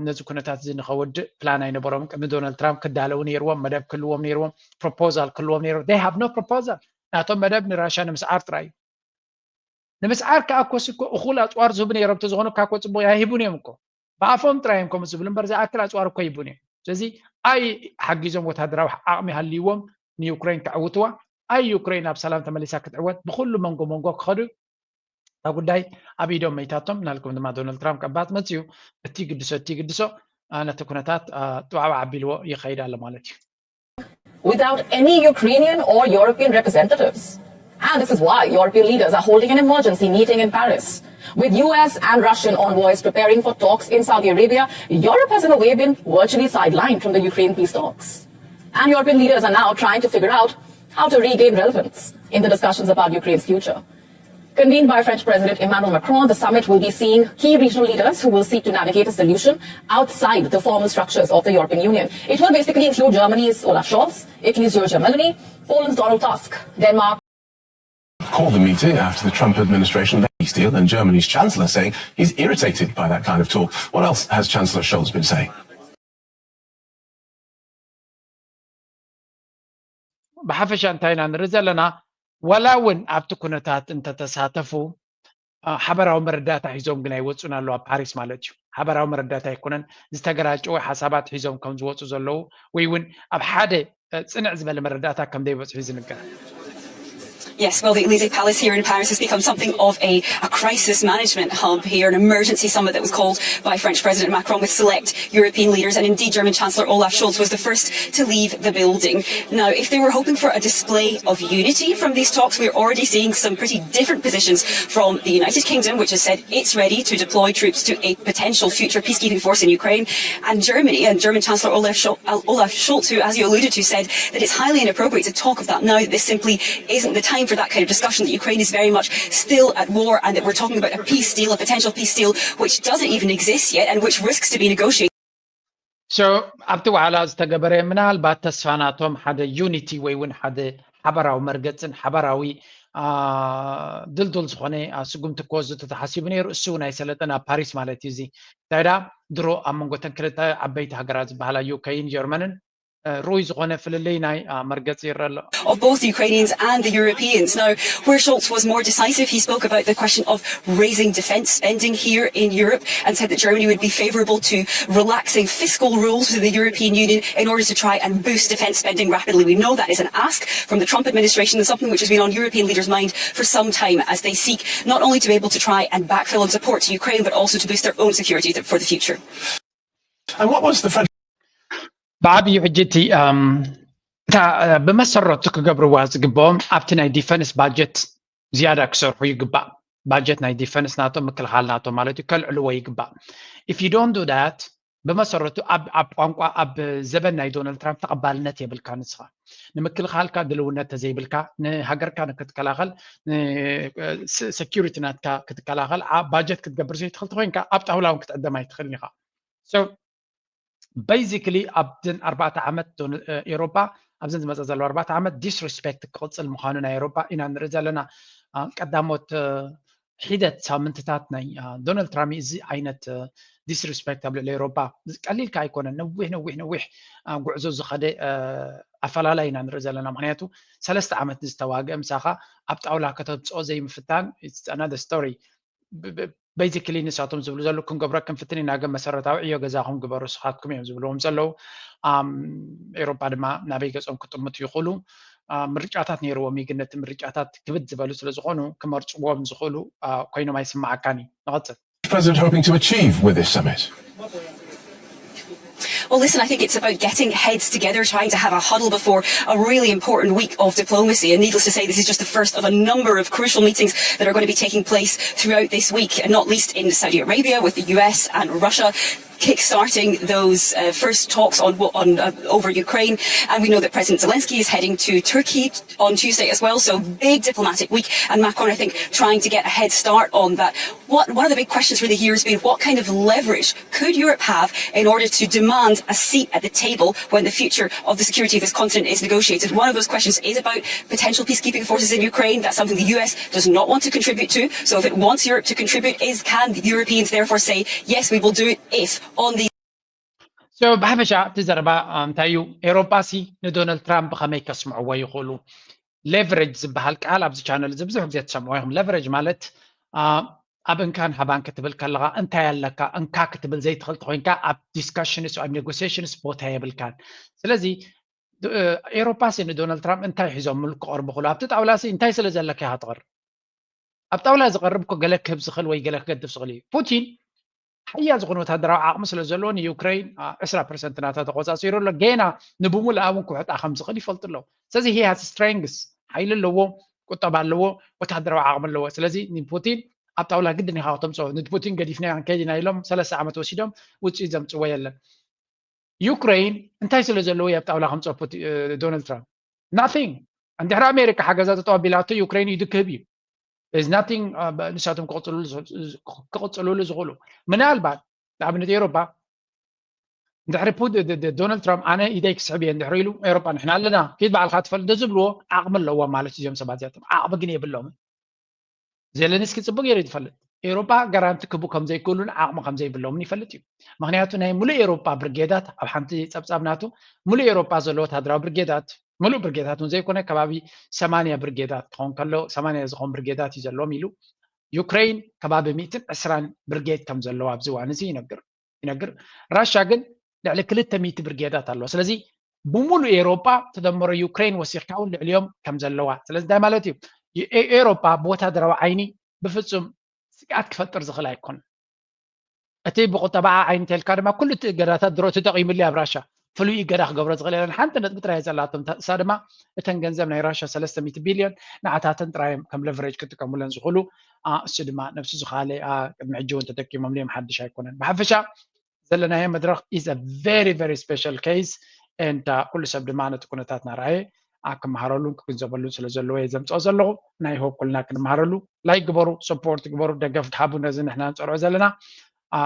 ነዚ ኩነታት እዚ ንኸወድእ ፕላን ኣይነበሮም። ቅድሚ ዶናልድ ትራምፕ ክዳለዉ ነይርዎም፣ መደብ ክህልዎም ነይርዎም፣ ፕሮፖዛል ክህልዎም ነይርዎም። They have no proposal። ናቶም መደብ ንራሻ ንምስዓር ጥራይ እዩ። ንምስዓር ከዓ ኮስ እኮ እኹል ኣፅዋር ዝህቡ ነይሮም ተዝኾኑ እካ እኮ ፅቡቅ ኣይሂቡን እዮም እኮ። ብኣፎም ጥራይ እዮም ከምኡ ዝብሉ እምበር ዝኣክል ኣፅዋር እኮ ይቡን እዮም። ስለዚ ኣይ ሓጊዞም ወታደራዊ ዓቕሚ ሃልይዎም ንዩክሬን ከዕውትዋ፣ ኣይ ዩክሬን ኣብ ሰላም ተመሊሳ ክትዕወት ብኩሉ መንጎ መንጎ ክኸዱ እታ ጉዳይ ኣብ ኢዶም መይታቶም። ምናልኩም ድማ ዶናልድ ትራምፕ ቀባጥ መፅዩ እቲ ግድሶ እቲ ግድሶ ነቲ ኩነታት ጥዋዕዋዕ ኣቢልዎ ይኸይድ ኣሎ ማለት እዩ። without any Ukrainian or European representatives. And this is why European leaders are holding an emergency meeting in Paris. With U S and Russian envoys preparing for talks in Saudi Arabia, Europe has in a way been virtually sidelined from the Ukraine peace talks. And European leaders are now trying to figure out how to regain relevance in the discussions about Ukraine's future. Convened by French President Emmanuel Macron, the summit will be seeing key regional leaders who will seek to navigate a solution outside the formal structures of the European Union. It will basically include Germany's Olaf Scholz, Italy's Giorgia Meloni, Poland's Donald Tusk, Denmark. Called the meeting after the Trump administration peace deal and Germany's chancellor saying he's irritated by that kind of talk. What else has Chancellor Scholz been saying? ብሓፈሻ እንታይ ኢና ንርኢ ዘለና? ዋላ እውን ኣብቲ ኩነታት እንተተሳተፉ ሓበራዊ መረዳእታ ሒዞም ግን ኣይወፁን ኣለዉ ኣብ ፓሪስ ማለት እዩ። ሓበራዊ መረዳእታ ኣይኮነን፣ ዝተገራጨወ ሓሳባት ሒዞም ከም ዝወፁ ዘለዉ ወይ እውን ኣብ ሓደ ፅንዕ ዝበለ መረዳእታ ከም ዘይበፅሑ እዩ ዝንገር። Yes, well, the Elysee Palace here in Paris has become something of a, a crisis management hub here, an emergency summit that was called by French President Macron with select European leaders, and indeed German Chancellor Olaf Scholz was the first to leave the building. Now, if they were hoping for a display of unity from these talks, we're already seeing some pretty different positions from the United Kingdom, which has said it's ready to deploy troops to a potential future peacekeeping force in Ukraine, and Germany, and German Chancellor Olaf Scholz, Olaf Scholz, who, as you alluded to, said that it's highly inappropriate to talk of that now, that this simply isn't the time for that kind of discussion, that Ukraine is very much still at war, and that we're talking about a peace deal, a potential peace deal, which doesn't even exist yet and which risks to be negotiated. So ኣብቲ ዋዕላ ዝተገበረ ምናልባት ተስፋ ናቶም ሓደ ዩኒቲ ወይ እውን ሓደ ሓበራዊ መርገፅን ሓበራዊ ድልዱል ዝኾነ ስጉምቲ ክወስዱ ተተሓሲቡ ነይሩ። እሱ እውን ኣይሰለጠን ኣብ ፓሪስ ማለት እዩ። እዚ እንታይ ዳ ድሮ ኣብ መንጎተን ክልተ ዓበይቲ ሃገራት ዝበሃላ ዩኬን ጀርመንን ርኡይ ዝኾነ ፍልልይ ናይ መርገፂ ይረአ ኣሎ። Of both the Ukrainians and the Europeans. Now, where Scholz was more decisive, he spoke about the question of raising defence spending here in Europe and said that Germany would be favourable to relaxing fiscal rules within the European Union in order to try and boost defence spending rapidly. We know that is an ask from the Trump administration and something which has been on European leaders' mind for some time as they seek not only to be able to try and backfill and support Ukraine, but also to boost their own security for the future. And what was the French ብዓብዩ ሕጂ እቲ እታ ብመሰረቱ ክገብርዋ ዝግብኦም ኣብቲ ናይ ዲፈንስ ባጀት ዝያዳ ክሰርሑ ይግባእ። ባጀት ናይ ዲፈንስ ናቶም ምክልኻል ናቶም ማለት እዩ ከልዕልዎ ይግባእ። If you don't do that ብመሰረቱ ኣብ ቋንቋ ኣብ ዘበን ናይ ዶናልድ ትራምፕ ተቐባልነት የብልካ። ንስኻ ንምክልኻልካ ድልውነት ተዘይብልካ ንሃገርካ ንክትከላኸል ሴኪሪቲ ናትካ ክትከላኸል ባጀት ክትገብር ዘይትኽእል ተኮይንካ ኣብ ጣውላ እውን ክትዕደም ኣይትኽእልን ኢኻ። Basically ኣብዘን ኣርባዕተ ዓመት ኤሮፓ ኣብዘን ዝመፀ ዘለዋ ኣርባዕተ ዓመት ዲስሪስፔክት ክቕፅል ምዃኑ ናይ ኤሮፓ ኢና ንርኢ ዘለና። ቀዳሞት ሒደት ሳምንትታት ናይ ዶናልድ ትራምፕ እዚ ዓይነት ዲስሪስፔክት ኣብ ልዕሊ ኤሮፓ ቀሊልካ ኣይኮነን። ነዊሕ ነዊሕ ነዊሕ ጉዕዞ ዝኸደ ኣፈላላይ ኢና ንርኢ ዘለና። ምክንያቱ ሰለስተ ዓመት ዝተዋግአ ምሳኻ ኣብ ጣውላ ከተምፅኦ ዘይምፍታን it's another story። Basically ንሳቶም ዝብሉ ዘለዉ ክንገብሮ ክንፍትን ኢና፣ ግን መሰረታዊ ዕዮ ገዛኹም ግበሩ ስኻትኩም እዮም ዝብልዎም ዘለዉ። ኤሮፓ ድማ ናበይ ገጾም ክጥምቱ ይኽእሉ ምርጫታት ነይርዎም እዩ፣ ግን ነቲ ምርጫታት ክብድ ዝበሉ ስለ ዝኾኑ ክመርፅዎም ዝኽእሉ ኮይኖም ኣይስማዓካን እዩ። ንቐፅል። President hoping to achieve with this summit? Well, listen, I think it's about getting heads together, trying to have a huddle before a really important week of diplomacy. And needless to say, this is just the first of a number of crucial meetings that are going to be taking place throughout this week, not least in Saudi Arabia with the U S and Russia kick-starting those uh, first talks on on uh, over Ukraine, and we know that President Zelensky is heading to Turkey on Tuesday as well. So big diplomatic week, and Macron, I think, trying to get a head start on that. What one of the big questions really here has been what kind of leverage could Europe have in order to demand a seat at the table when the future of the security of this continent is negotiated? One of those questions is about potential peacekeeping forces in Ukraine. That's something the U S does not want to contribute to. So if it wants Europe to contribute, is can the Europeans therefore say, yes, we will do it if on the So ብሓፈሻ እቲ ዘረባ እንታይ እዩ? ኤሮፓ ሲ ንዶናልድ ትራምፕ ብኸመይ ከስምዕዎ ይኽእሉ? ሌቨሬጅ ዝበሃል ቃል ኣብዚ ቻነል እዚ ብዙሕ ግዜ ትሰምዑ ኢኹም። ሌቨሬጅ ማለት ኣብ እንካን ሃባን ክትብል ከለኻ እንታይ ኣለካ እንካ ክትብል ዘይትኽእል ተኮይንካ ኣብ ዲስካሽንስ ኣብ ኔጎሲሽንስ ቦታ የብልካን። ስለዚ ኤሮፓ ሲ ንዶናልድ ትራምፕ እንታይ ሒዞምሉ ክቐርቡ ክሉ ኣብቲ ጣውላ ሲ እንታይ ስለ ዘለካ ኢኻ ትቐርብ? ኣብ ጣውላ ዝቐርብ እኮ ገለ ክህብ ዝኽእል ወይ ገለ ክገድፍ ዝኽእል እዩ። ፑቲን ሓያል ዝኾነ ወታደራዊ ዓቕሚ ስለ ዘለዎ ንዩክሬን ዕስራ ፐርሰንት ናታ ተቆፃፂሩ ኣሎ። ጌና ንብሙሉኣ እውን ክውሕጣ ከም ዝኽእል ይፈልጡ ኣለዉ። ስለዚ he has strengths ሓይሊ ኣለዎ፣ ቁጠባ ኣለዎ፣ ወታደራዊ ዓቕሚ ኣለዎ። ስለዚ ንፑቲን ኣብ ጣውላ ግድን ኢኻ ክተምፅኦ። ንፑቲን ገዲፍናዮ ክንከይድ ኢና ኢሎም ሰለስተ ዓመት ወሲዶም ውፅኢት ዘምፅዎ የለን። ዩክሬን እንታይ ስለ ዘለዎ ኣብ ጣውላ ከምፅኦ ዶናልድ ትራምፕ? Nothing። እንድሕሪ ኣሜሪካ ሓገዛ ተጠዋቢላቶ ዩክሬን ኢዱ ክህብ እዩ። There's nothing ንሳቶም ክቕፅልሉ ዝኽእሉ። ምናልባት ንኣብነት ኤሮፓ እንድሕሪ ዶናልድ ትራምፕ ኣነ ኢደይ ክስሕብ እየ እንድሕሪ ኢሉ ኤሮፓ ንሕና ኣለና ኪድ ባዕልካ ትፈልጥ እንተዝብልዎ ዓቕሚ ኣለዎም ማለት እዩ። እዚኦም ሰባት እዚኣቶም ዓቕሚ ግን የብሎምን። ዜለንስኪ ፅቡቅ ገይሩ እዩ ዝፈልጥ። ኤሮፓ ጋራንቲ ክቡ ከም ዘይክእሉን ዓቕሚ ከም ዘይብሎምን ይፈልጥ እዩ። ምክንያቱ ናይ ሙሉእ ኤሮፓ ብርጌዳት ኣብ ሓንቲ ፀብፃብ ናቱ ሙሉእ ኤሮፓ ዘሎ ወታደራዊ ብርጌዳት ምሉእ ብርጌታት እውን ዘይኮነ ከባቢ ሰማንያ ብርጌታት ክኸውን ከሎ ሰማንያ ዝኾን ብርጌታት እዩ ዘለዎም ኢሉ። ዩክሬን ከባቢ ሚእትን ዕስራን ብርጌድ ከም ዘለዋ ኣብዚ እዋን እዚ ይነግር ይነግር። ራሻ ግን ልዕሊ ክልተ ሚእቲ ብርጌዳት ኣለዋ። ስለዚ ብሙሉ ኤሮጳ ተደመሮ ዩክሬን ወሲኽካ እውን ልዕሊኦም ከም ዘለዋ። ስለዚ እንታይ ማለት እዩ? ኤሮጳ ብወታደራዊ ዓይኒ ብፍጹም ስግኣት ክፈጥር ዝኽእል ኣይኮን። እቲ ብቁጠባዓ ዓይኒ ተልካ ድማ ኩሉ እቲ እገዳታት ድሮ ተጠቂሙሉ ኣብ ራሻ ፍሉይ እገዳ ክገብሮ ዝኽእል የለን። ሓንቲ ነጥቢ ጥራይ ዘላቶም እሳ ድማ እተን ገንዘብ ናይ ራሻ ሰለስተ ሚእቲ ቢልዮን ንዓታተን ጥራዮም ከም ለቨሬጅ ክጥቀሙለን ዝኽእሉ። እሱ ድማ ነብሱ ዝኻለ ቅድሚ ሕጂ እውን ተጠቂሞም እዮም ሓድሽ ኣይኮነን። ብሓፈሻ ዘለናዮ መድረኽ is a very very special case and ኩሉ ሰብ ድማ ነቲ ኩነታት ናርኣየ ክመሃረሉን ክግንዘበሉን ስለ ዘለዎ እየ ዘምፅኦ ዘለኹ። ናይ ሆፕ ኩልና ክንመሃረሉ። ላይክ ግበሩ፣ ሰፖርት ግበሩ፣ ደገፍ ግሓቡ ነዚ ንሕና ንፀርዖ ዘለና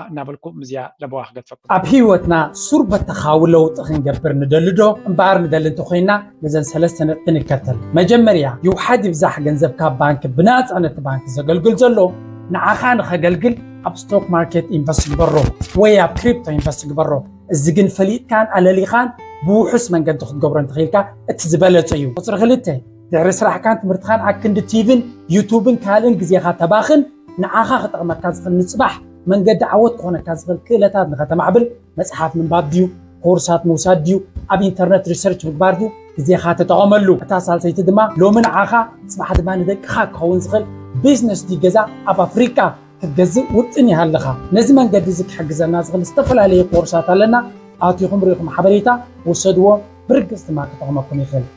እናበልኩ ምዝያ ለበዋ ክገድፈኩም። ኣብ ህይወትና ሱር በተኻዊ ለውጢ ክንገብር ንደሊ ዶ? እምበኣር ንደሊ እንተኮይና ነዘን ሰለስተ ነጥቢ ንከተል። መጀመርያ ይውሓድ ይብዛሕ ገንዘብ ካብ ባንክ ብናፃ ነቲ ባንክ ዘገልግል ዘሎ ንዓኻ ንኸገልግል ኣብ ስቶክ ማርኬት ኢንቨስት ግበሮ ወይ ኣብ ክሪፕቶ ኢንቨስት ግበሮ። እዚ ግን ፈሊጥካን ኣለሊኻን ብውሑስ መንገዲ ክትገብሮ እንተኽኢልካ እቲ ዝበለጸ እዩ። ቁፅሪ ክልተ፣ ድሕሪ ስራሕካን ትምህርትኻን ኣክንዲ ቲቪን ዩቱብን ካልእን ግዜኻ ተባኽን ንዓኻ ክጠቕመካ ዝኽእል ንፅባሕ መንገዲ ዓወት ክኾነካ ዝኽእል ክእለታት ንኸተማዕብል መፅሓፍ ምንባብ ድዩ? ኮርሳት ምውሳድ ድዩ? ኣብ ኢንተርነት ሪሰርች ምግባር ድዩ? ግዜኻ ተጠቐመሉ። እታ ሳልሰይቲ ድማ ሎሚ ንዓኻ ፅባሕ ድማ ንደቅኻ ክኸውን ዝኽእል ቢዝነስ ድዩ ገዛ ኣብ ኣፍሪቃ ክትገዝእ ውጥን ይሃለኻ። ነዚ መንገዲ እዚ ክሕግዘና ዝኽእል ዝተፈላለዩ ኮርሳት ኣለና። ኣቲኹም ርኢኹም ሓበሬታ ውሰድዎ፣ ብርግፅ ድማ ክጠቕመኩም ይኽእል።